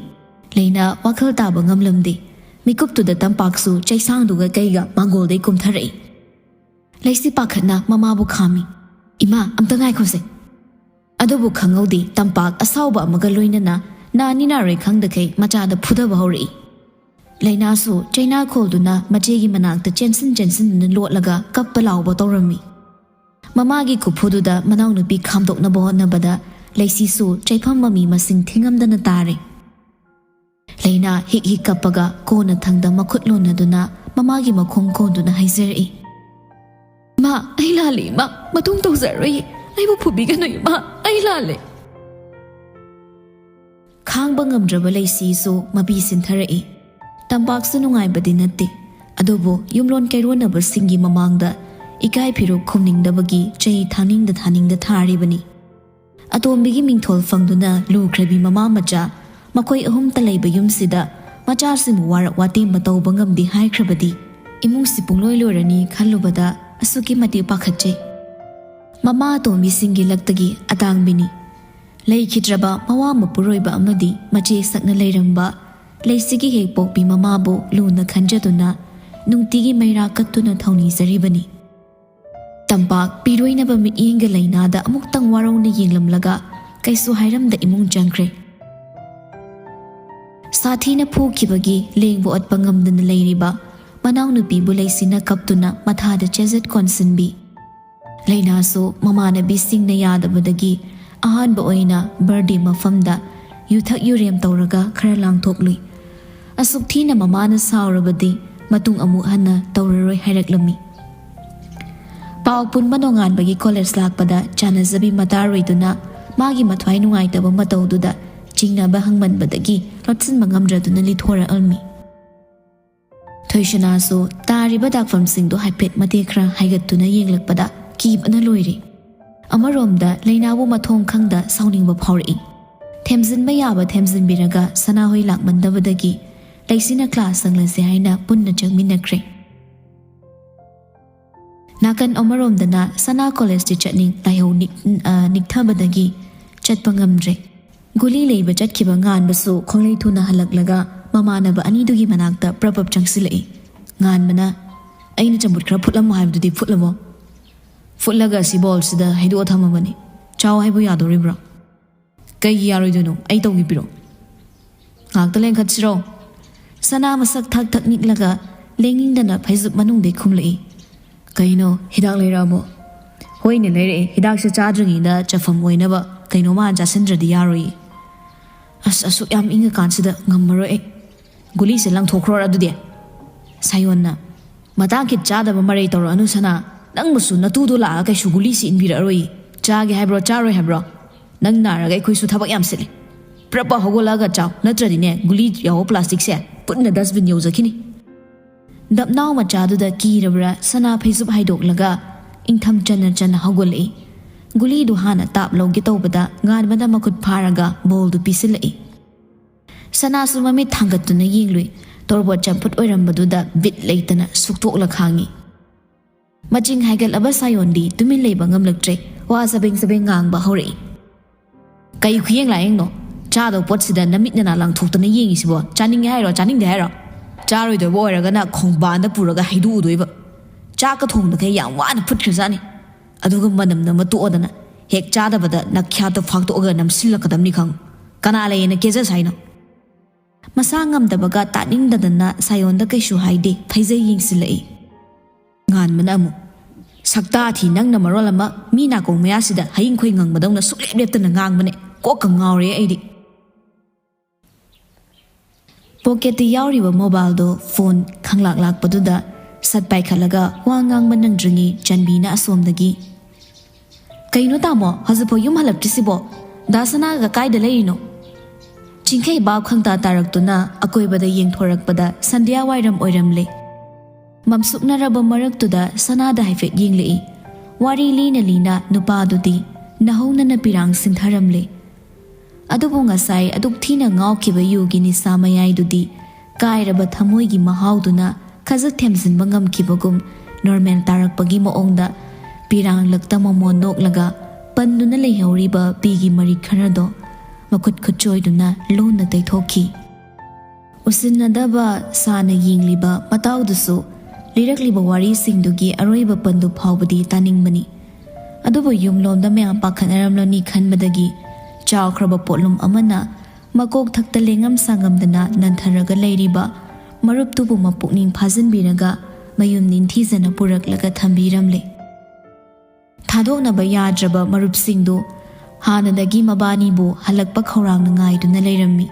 ꯂꯩꯅꯥ ꯋꯥꯈꯜ ꯇꯥꯕ ꯉꯝꯂꯝꯗꯦ꯫ ꯃꯤꯀꯨꯞꯇꯨꯗ ꯇꯝꯄꯥꯛꯁꯨ ꯆꯩꯁꯥꯡꯗꯨꯒ ꯀꯩꯒ ꯃꯥꯡꯒꯣꯜꯗꯩ ꯀꯨꯝꯊꯔꯛꯏ꯫ ꯂꯩꯁꯤ ꯄꯥꯈꯠꯅ ꯃꯃꯥꯕꯨ ꯈꯥꯝꯃꯤ꯫ "ꯏꯃꯥ, ꯑꯝꯇ ꯉꯥꯏꯈꯣꯁꯦ꯫" ꯑꯗꯨꯕꯨ ꯈꯪꯍꯧꯗꯦ, ꯇꯝꯄꯥꯛ ꯑꯁꯥꯎꯕ ꯑꯃꯒ ꯂꯣꯏꯅꯅ ꯅꯥꯅꯤ ꯅꯥꯔꯣꯏ ꯈꯪꯗꯈꯩ ꯃꯆꯥꯗ ꯐꯨꯗꯕ ꯍꯧꯔꯛꯏ꯫ ꯂꯩꯅꯥꯁꯨ ꯆꯩꯅꯥ ꯈꯣꯜꯗꯨꯅ ꯃꯆꯦꯒꯤ ꯃꯅꯥꯛꯇ ꯆꯦꯟꯁꯤꯟ ꯆꯦꯟꯁꯤꯟꯗꯨꯅ ꯂꯣꯠꯂꯒ ꯀꯞꯄ ꯂꯥꯎꯕ ꯇꯧꯔꯝꯃꯤ꯫ ꯃꯃꯥꯒꯤ ꯈꯨꯐꯨꯗꯨꯗ ꯃꯅꯥꯎꯅꯨꯄꯤ ꯈꯥꯝꯗꯣꯛꯅꯕ ꯍꯣꯠꯅꯕꯗ ꯂꯩꯁꯤꯁꯨ ꯆꯩꯐꯝ ꯃꯃꯤ ꯃꯁꯤꯡ ꯊꯤꯉꯝꯗꯅ ꯇꯥꯔꯦ꯫ ꯂꯩꯅꯥ ꯍꯤꯛ ꯍꯤꯛ ꯀꯞꯄꯒ ꯀꯣꯟꯅꯊꯪꯗ ꯃꯈꯨꯠ ꯂꯣꯟꯅꯗꯨꯅ ꯃꯃꯥꯒꯤ ꯃꯈꯣꯡ ꯀꯣꯟꯗꯨꯅ ꯍꯥꯏꯖꯔꯛꯏ, "ꯏꯃꯥ, ꯑꯩ ꯂꯥꯜꯂꯦ ꯏꯃꯥ, ꯃꯇꯨꯡ ꯇꯧꯖꯔꯣꯏꯌꯦ, ꯑꯩꯕꯨ ꯐꯨꯕꯤꯒꯅꯨ ꯏꯃꯥ, ꯑꯩ ꯂꯥꯜꯂꯦ"꯫ ꯈꯥꯡꯕ ꯉꯝꯗ꯭ꯔꯕ ꯂꯩꯁꯤꯁꯨ ꯃꯄꯤ ꯁꯤꯟꯊꯔꯛꯏ꯫ ꯇꯝꯄꯥꯛꯁꯨ ꯅꯨꯡꯉꯥꯏꯕꯗꯤ ꯅꯠꯇꯦ, ꯑꯗꯨꯕꯨ ꯌꯨꯝꯂꯣꯟ ꯀꯩꯔꯣꯟꯅꯕꯁꯤꯡꯒꯤ ꯃꯃꯥꯡꯗ ꯏꯀꯥꯏ ꯐꯤꯔꯨꯛ ꯈꯨꯝꯅꯤꯡꯗꯕꯒꯤ ꯆꯩ ꯊꯥꯅꯤꯡꯗ ꯊꯥꯅꯤꯡꯗ ꯊꯥꯔꯤꯕꯅꯤ꯫ ꯑꯇꯣꯝꯕꯤꯒꯤ ꯃꯤꯡꯊꯣꯜ ꯐꯪꯗꯨꯅ ꯂꯨꯈ꯭ꯔꯕꯤ ꯃꯃꯥ ꯃꯆꯥ ꯃꯈꯣꯏ ꯑꯍꯨꯝꯇ ꯂꯩꯕ ꯌꯨꯝꯁꯤꯗ ꯃꯆꯥꯁꯤꯡꯕꯨ ꯋꯥꯔꯛ ꯋꯥꯇꯦꯝꯕ ꯇꯧꯕ ꯉꯝꯗꯦ ꯍꯥꯏꯈ꯭ꯔꯕꯗꯤ ꯏꯃꯨꯡꯁꯤ ꯄꯨꯡꯂꯣꯏ ꯂꯣꯏꯔꯅꯤ ꯈꯜꯂꯨꯕꯗ ꯑꯁꯨꯛꯀꯤ ꯃꯇꯤꯛ ꯄꯥꯈꯠꯆꯩ꯫ ꯃꯃꯥ ꯑꯇꯣꯝꯕꯤꯁꯤꯡꯒꯤ ꯂꯛꯇꯒꯤ ꯑꯇꯥꯡꯕꯤꯅꯤ꯫ ꯂꯩꯈꯤꯗ꯭ꯔꯕ ꯃꯋꯥ ꯃꯄꯨꯔꯣꯏꯕ ꯑꯃꯗꯤ ꯃꯆꯦ ꯁꯛꯅ ꯂꯩꯔꯝꯕ ꯂꯩꯁꯤꯒꯤ ꯍꯦꯛ ꯄꯣꯛꯄꯤ ꯃꯃꯥꯕꯨ ꯂꯨꯅ ꯈꯟꯖꯗꯨꯅ ꯅꯨꯡꯇꯤꯒꯤ ꯃꯩꯔꯥ ꯀꯠꯇꯨꯅ ꯊꯧꯅꯤꯖꯔꯤꯕꯅꯤ꯫ ꯇꯝꯄꯥꯛ ꯄꯤꯔꯣꯏꯅꯕ ꯃꯤꯠꯌꯦꯡꯒ ꯂꯩꯅꯥꯗ ꯑꯃꯨꯛꯇꯪ ꯋꯥꯔꯧꯅ ꯌꯦꯡꯂꯝꯂꯒ ꯀꯩꯁꯨ ꯍꯥꯏꯔꯝꯗ ꯏꯃꯨꯡ ꯆꯪꯈ꯭ꯔꯦ꯫ ꯁꯥꯊꯤꯅ ꯐꯨꯈꯤꯕꯒꯤ ꯂꯦꯡꯕ ꯑꯣꯠꯄ ꯉꯝꯗꯅ ꯂꯩꯔꯤꯕ ꯃꯅꯥꯎꯅꯨꯄꯤꯕꯨ ꯂꯩꯁꯤꯅ ꯀꯞꯇꯨꯅ ꯃꯊꯥꯗ ꯆꯦꯖꯠ ꯀꯣꯟꯁꯤꯟꯕꯤ꯫ ꯂꯩꯅꯥꯁꯨ ꯃꯃꯥꯟꯅꯕꯤꯁꯤꯡꯅ ꯌꯥꯗꯕꯗꯒꯤ ꯑꯍꯥꯟꯕ ꯑꯣꯏꯅ ꯕꯥꯔꯗꯦ ꯃꯐꯝꯗ ꯌꯨꯊꯛ ꯌꯨꯔꯦꯝ ꯇꯧꯔꯒ ꯈꯔ ꯂꯥꯡꯊꯣꯛꯂꯨꯏ꯫ ꯑꯁꯨꯛ ꯊꯤꯅ ꯃꯃꯥꯅ ꯁꯥꯎꯔꯕꯗꯤ ꯃꯇꯨꯡ ꯑꯃꯨꯛ ꯍꯟꯅ ꯇꯧꯔꯔꯣꯏ ꯍꯥꯏꯔꯛꯂꯝꯃꯤ꯫ ꯄꯥꯎ ꯄꯨꯟꯕ ꯅꯣꯡꯉꯥꯟꯕꯒꯤ ꯀꯣꯂꯦꯖ ꯂꯥꯛꯄꯗ ꯆꯥꯟꯅꯖꯕꯤ ꯃꯇꯥꯔꯣꯏꯗꯨꯅ ꯃꯥꯒꯤ ꯃꯊ꯭ꯋꯥꯏ ꯅꯨꯡꯉꯥꯏꯇꯕ ꯃꯇꯧꯗꯨꯗ ꯆꯤꯡꯅꯕ ꯍꯪꯃꯟꯕꯗꯒꯤ ꯂꯣꯠꯁꯤꯟꯕ ꯉꯝꯗ꯭ꯔꯗꯨꯅ ꯂꯤꯊꯣꯔꯛꯂꯝꯃꯤ꯫ ꯊꯣꯏꯁꯅꯥꯁꯨ ꯇꯥꯔꯤꯕ ꯗꯥꯛꯐꯝꯁꯤꯡꯗꯨ ꯍꯥꯏꯐꯦꯠ ꯃꯇꯦꯛ ꯈꯔ ꯍꯥꯏꯒꯠꯇꯨꯅ ꯌꯦꯡꯂꯛꯄꯗ ꯀꯤꯕꯅ ꯂꯣꯏꯔꯦ꯫ ꯑꯃꯔꯣꯝꯗ ꯂꯩꯅꯥꯕꯨ ꯃꯊꯣꯡ ꯈꯪꯗ ꯁꯥꯎꯅꯤꯡꯕ ꯐꯥꯎꯔꯛꯏ꯫ ꯊꯦꯝꯖꯤꯟꯕ ꯌꯥꯕ ꯊꯦꯝꯖꯤꯟꯕꯤꯔꯒ ꯁꯅꯥꯍꯣꯏ ꯂꯥꯛꯃꯟꯗꯕꯗꯒꯤ ꯂꯩꯁꯤꯅ ꯀ꯭ꯂꯥꯁ ꯆꯪꯂꯁꯦ ꯍꯥꯏꯅ ꯄꯨꯟꯅ ꯆꯪꯃꯤꯟꯅꯈ꯭ꯔꯦ꯫ ꯅꯥꯀꯟ ꯑꯃꯔꯣꯝꯗꯅ ꯁꯅꯥ ꯀꯣꯂꯦꯖꯇꯤ ꯆꯠꯅꯤꯡ ꯂꯥꯏꯍꯧ ꯅꯤꯛ-, ꯑ, ꯅꯤꯛꯊꯕꯗꯒꯤ ꯆꯠꯄ ꯉꯝꯗ꯭ꯔꯦ꯫ ꯒꯨꯂꯤ ꯂꯩꯕ ꯆꯠꯈꯤꯕ ꯉꯥꯟꯕꯁꯨ ꯈꯣꯡꯂꯩ ꯊꯨꯅ ꯍꯜꯂꯛꯂꯒ ꯃꯃꯥꯟꯅꯕ ꯑꯅꯤꯗꯨꯒꯤ ꯃꯅꯥꯛꯇ ꯄ꯭ꯔꯞ ꯄ꯭ꯔꯞ ꯆꯪꯁꯤꯜꯂꯛꯏ꯫ ꯉꯥꯟꯕꯅ, "ꯑꯩꯅ ꯆꯝꯐꯨꯠ ꯈꯔ ꯐꯨꯠꯂꯝꯃꯣ ꯍꯥꯏꯕꯗꯨꯗꯤ ꯐꯨꯠꯂꯕꯣ?" "ꯐꯨꯠꯂꯒ ꯑꯁꯤ ꯕꯥꯎꯜꯁꯤꯗ ꯍꯩꯗꯣꯛꯑ ꯊꯝꯃꯕꯅꯤ꯫ ꯆꯥꯎ ꯍꯥꯏꯕꯨ ꯌꯥꯗꯣꯔꯤꯕ꯭ꯔꯣ?" "ꯀꯩꯒꯤ ꯌꯥꯔꯣꯏꯗꯣꯏꯅꯣ? ꯑꯩ ꯇꯧꯒꯦ ꯄꯤꯔꯣ꯫ ꯉꯥꯛꯇ ꯂꯦꯡꯈꯠꯁꯤꯔꯣ?" ꯁꯅꯥ ꯃꯁꯛ ꯊꯛ ꯊꯛ ꯅꯤꯛꯂꯒ ꯂꯦꯡꯅꯤꯡꯗꯅ ꯐꯩꯖꯨꯞ ꯃꯅꯨꯡꯗꯩ ꯈꯨꯝꯂꯛꯏ꯫ "ꯀꯩꯅꯣ, ꯍꯤꯗꯥꯛ ꯂꯩꯔꯛꯑꯕꯣ?" "ꯍꯣꯏꯅꯦ, ꯂꯩꯔꯛꯑꯦ꯫ ꯍꯤꯗꯥꯛꯁꯦ ꯆꯥꯗ꯭ꯔꯤꯉꯩꯗ ꯆꯐꯝ ꯑꯣꯏꯅꯕ ꯀꯩꯅꯣꯝꯃ ꯍꯥꯟꯅ ꯆꯥꯁꯤꯟꯗ꯭ꯔꯗꯤ ꯌꯥꯔꯣꯏꯌꯦ꯫" ꯑꯁ, ꯑꯁꯨꯛ ꯌꯥꯝ ꯏꯪꯉꯀꯥꯟꯁꯤꯗ ꯉꯝꯃꯔꯣꯏ ꯑꯩ꯫ ꯒꯨꯂꯤꯁꯦ ꯂꯪꯊꯣꯛꯈ꯭ꯔꯣꯔ ꯑꯗꯨꯗꯤ꯫ ꯁꯥꯌꯣꯟꯅ, "ꯃꯇꯥꯡ ꯈꯤꯠ ꯆꯥꯗꯕ ꯃꯔꯩ ꯇꯧꯔꯛꯑꯅꯨ ꯁꯅꯥ꯫ ꯅꯪꯕꯨꯁꯨ ꯅꯇꯨꯗꯣ ꯂꯥꯛꯑ ꯀꯩꯁꯨ ꯒꯨꯂꯤꯁꯤ ꯏꯟꯕꯤꯔꯛꯑꯔꯣꯏ꯫ ꯆꯥꯒꯦ ꯍꯥꯏꯕ꯭ꯔꯣ, ꯆꯥꯔꯣꯏ ꯍꯥꯏꯕ꯭ꯔꯣ? ꯅꯪ ꯅꯥꯔꯒ ꯑꯩꯈꯣꯏꯁꯨ ꯊꯕꯛ ꯌꯥꯝ ꯁꯤꯜꯂꯤ꯫ ꯄ꯭ꯔꯞ ꯄ꯭ꯔꯞ ꯍꯧꯒꯠꯂꯛꯑꯒ ꯆꯥꯎ, ꯅꯠꯇ꯭ꯔꯗꯤꯅꯦ ꯒꯨꯂꯤ ꯌꯥꯎꯕ ꯄ꯭ꯂꯥꯁꯇꯤꯛꯁꯦ ꯄꯨꯟꯅ ꯗꯁꯕꯤꯟ ꯌꯧꯖꯈꯤꯅꯤ꯫" ꯗꯞꯅꯥꯎ ꯃꯆꯥꯗꯨꯗ ꯀꯤꯔꯕ꯭ꯔꯥ ꯁꯅꯥ ꯐꯩꯖꯨꯞ ꯍꯥꯏꯗꯣꯛꯂꯒ ꯏꯪꯊꯝ ꯆꯟꯅ ꯆꯟꯅ ꯍꯧꯒꯠꯂꯛꯏ꯫ ꯒꯨꯂꯤꯗꯨ ꯍꯥꯟꯅ ꯇꯥꯞ ꯂꯧꯒꯦ ꯇꯧꯕꯗ ꯉꯥꯟꯕꯅ ꯃꯈꯨꯠ ꯐꯥꯔꯒ ꯕꯣꯜꯗꯨ ꯄꯤꯁꯤꯜꯂꯛꯏ꯫ ꯁꯅꯥꯁꯨ ꯃꯃꯤꯠ ꯊꯥꯡꯒꯠꯇꯨꯅ ꯌꯦꯡꯂꯨꯏ꯫ ꯇꯣꯔꯕꯣꯠ ꯆꯝꯐꯨꯠ ꯑꯣꯏꯔꯝꯕꯗꯨꯗ ꯕꯤꯠ ꯂꯩꯇꯅ ꯁꯨꯛꯇꯣꯛꯂ ꯈꯥꯡꯉꯤ꯫ ꯃꯆꯤꯡ ꯍꯥꯏꯒꯠꯂꯕ ꯁꯥꯌꯣꯟꯗꯤ ꯇꯨꯃꯤꯟ ꯂꯩꯕ ꯉꯝꯂꯛꯇ꯭ꯔꯦ꯫ ꯋꯥ ꯆꯕꯦꯡ ꯆꯕꯦꯡ ꯉꯥꯡꯕ ꯍꯧꯔꯛꯏ꯫ "ꯀꯩ ꯈꯨꯌꯦꯡ ꯂꯥꯌꯦꯡꯅꯣ? ꯆꯥꯗꯧ ꯄꯣꯠꯁꯤꯗ ꯅꯃꯤꯠ ꯅꯅꯥ ꯂꯪꯊꯣꯛꯇꯅ ꯌꯦꯡꯉꯤꯁꯤꯕꯣ? ꯆꯥꯅꯤꯡꯉꯦ ꯍꯥꯏꯔꯣ, ꯆꯥꯅꯤꯡꯗꯦ ꯍꯥꯏꯔꯣ? ꯆꯥꯔꯣꯏꯗꯣꯏꯕ ꯑꯣꯏꯔꯒꯅ ꯈꯣꯡꯕꯥꯟꯗ ꯄꯨꯔꯒ ꯍꯩꯗꯣꯛꯎꯗꯣꯏꯕ꯫ ꯆꯥꯛꯀ ꯊꯣꯡꯗꯈꯩ ꯌꯥꯝ ꯋꯥꯅ ꯐꯨꯠꯈ꯭ꯔꯖꯥꯠꯅꯤ꯫ ꯑꯗꯨꯒ ꯃꯅꯝ ꯅꯝꯃ ꯇꯣꯛꯑꯗꯅ ꯍꯦꯛ ꯆꯥꯗꯕꯗ ꯅꯈ꯭ꯌꯥꯠꯇꯣ ꯐꯥꯛꯇꯣꯛꯑꯒ ꯅꯝꯁꯤꯜꯂꯛꯀꯗꯕꯅꯤ ꯈꯪ꯫ ꯀꯅꯥ ꯂꯩꯌꯦꯅ ꯀꯦꯖꯁ ꯍꯥꯏꯅꯣ?" ꯃꯁꯥ ꯉꯝꯗꯕꯒ ꯇꯥꯅꯤꯡꯗꯗꯅ ꯁꯥꯌꯣꯟꯗ ꯀꯩꯁꯨ ꯍꯥꯏꯗꯦ, ꯐꯩꯖꯩ ꯌꯦꯡꯁꯤꯜꯂꯛꯏ꯫ ꯉꯥꯟꯕꯅ ꯑꯃꯨꯛ, "ꯁꯛꯇꯥ ꯊꯤ ꯅꯪꯅ ꯃꯔꯣꯜ ꯑꯃ, ꯃꯤ ꯅꯥꯀꯣꯡ ꯃꯌꯥꯁꯤꯗ ꯍꯌꯤꯡ ꯈꯣꯏ ꯉꯪꯕꯗꯧꯅ ꯁꯨꯛꯂꯦꯞ ꯂꯦꯞꯇꯅ ꯉꯥꯡꯕꯅꯦ꯫ ꯀꯣꯛꯀ ꯉꯥꯎꯔꯦ ꯑꯩꯗꯤ꯫" ꯄꯣꯀꯦꯠꯇ ꯌꯥꯎꯔꯤꯕ ꯃꯣꯕꯥꯏꯜꯗꯣ ꯐꯣꯟ ꯈꯪꯂꯥꯛ ꯂꯥꯛꯄꯗꯨꯗ ꯁꯠ ꯄꯥꯏꯈꯠꯂꯒ ꯋꯥ ꯉꯥꯡꯕ ꯅꯪꯗ꯭ꯔꯤꯉꯩ ꯆꯟꯕꯤꯅ ꯑꯁꯣꯝꯗꯒꯤ, "ꯀꯩꯅꯣ ꯇꯥꯃꯣ, ꯍꯧꯖꯤꯛꯐꯥꯎ ꯌꯨꯝ ꯍꯜꯂꯛꯇ꯭ꯔꯤꯁꯤꯕꯣ? ꯗꯥ ꯁꯅꯥꯒ ꯀꯥꯏꯗ ꯂꯩꯔꯤꯅꯣ?" ꯆꯤꯡꯈꯩ ꯕꯥꯞ ꯈꯪꯇꯥ ꯇꯥꯔꯛꯇꯨꯅ ꯑꯀꯣꯏꯕꯗ ꯌꯦꯡꯊꯣꯔꯛꯄꯗ ꯁꯟꯙ꯭ꯌꯥ ꯋꯥꯏꯔꯝ ꯑꯣꯏꯔꯝꯂꯦ꯫ ꯃꯝꯁꯨꯛꯅꯔꯕ ꯃꯔꯛꯇꯨꯗ ꯁꯅꯥꯗ ꯍꯥꯏꯐꯦꯠ ꯌꯦꯡꯂꯛꯏ꯫ ꯋꯥꯔꯤ ꯂꯤꯅ ꯂꯤꯅ ꯅꯨꯄꯥꯗꯨꯗꯤ ꯅꯍꯧꯅꯅ ꯄꯤꯔꯥꯡ ꯁꯤꯟꯊꯔꯝꯂꯦ꯫ ꯑꯗꯨꯕꯨ ꯉꯁꯥꯏ ꯑꯗꯨꯛ ꯊꯤꯅ ꯉꯥꯎꯈꯤꯕ ꯌꯨꯒꯤ ꯅꯤꯁꯥ ꯃꯌꯥꯏꯗꯨꯗꯤ ꯀꯥꯏꯔꯕ ꯊꯃꯣꯏꯒꯤ ꯃꯍꯥꯎꯗꯨꯅ ꯈꯖꯤꯛ ꯊꯦꯝꯖꯤꯟꯕ ꯉꯝꯈꯤꯕꯒꯨꯝ ꯅꯣꯔꯃꯦꯜ ꯇꯥꯔꯛꯄꯒꯤ ꯃꯑꯣꯡꯗ ꯄꯤꯔꯥꯡꯂꯛꯇ ꯃꯃꯣꯟ ꯅꯣꯛꯂꯒ ꯄꯟꯗꯨꯅ ꯂꯩꯍꯧꯔꯤꯕ ꯄꯤꯒꯤ ꯃꯔꯤꯛ ꯈꯔꯗꯣ ꯃꯈꯨꯠ ꯈꯨꯠꯆꯣꯏꯗꯨꯅ ꯂꯨꯅ ꯇꯩꯊꯣꯛꯈꯤ꯫ ꯎꯁꯤꯟꯅꯗꯕ ꯁꯥꯅ ꯌꯦꯡꯂꯤꯕ ꯃꯇꯥꯎꯗꯨꯁꯨ ꯂꯤꯔꯛꯂꯤꯕ ꯋꯥꯔꯤꯁꯤꯡꯗꯨꯒꯤ ꯑꯔꯣꯏꯕ ꯄꯟꯗꯨ ꯐꯥꯎꯕꯗꯤ ꯇꯥꯅꯤꯡꯕꯅꯤ꯫ ꯑꯗꯨꯕꯨ ꯌꯨꯝꯂꯣꯝꯗ ꯃꯌꯥꯝ ꯄꯥꯈꯠꯅꯔꯝꯂꯅꯤ ꯈꯟꯕꯗꯒꯤ ꯆꯥꯎꯈ꯭ꯔꯕ ꯄꯣꯠꯂꯨꯝ ꯑꯃꯅ ꯃꯀꯣꯛ ꯊꯛꯇ ꯂꯦꯡꯉꯝ ꯁꯥꯉꯝꯗꯅ ꯅꯟꯊꯔꯒ ꯂꯩꯔꯤꯕ ꯃꯔꯨꯞꯇꯨꯕꯨ ꯃꯄꯨꯛꯅꯤꯡ ꯐꯥꯖꯤꯟꯕꯤꯔꯒ ꯃꯌꯨꯝ ꯅꯤꯡꯊꯤꯖꯅ ꯄꯨꯔꯛꯂꯒ ꯊꯝꯕꯤꯔꯝꯂꯦ꯫ ꯊꯥꯗꯣꯛꯅꯕ ꯌꯥꯗ꯭ꯔꯕ ꯃꯔꯨꯞꯁꯤꯡꯗꯨ ꯍꯥꯟꯅꯗꯒꯤ ꯃꯕꯥꯅꯤꯕꯨ ꯍꯜꯂꯛꯄ ꯈꯧꯔꯥꯡꯅ ꯉꯥꯏꯗꯨꯅ ꯂꯩꯔꯝꯃꯤ꯫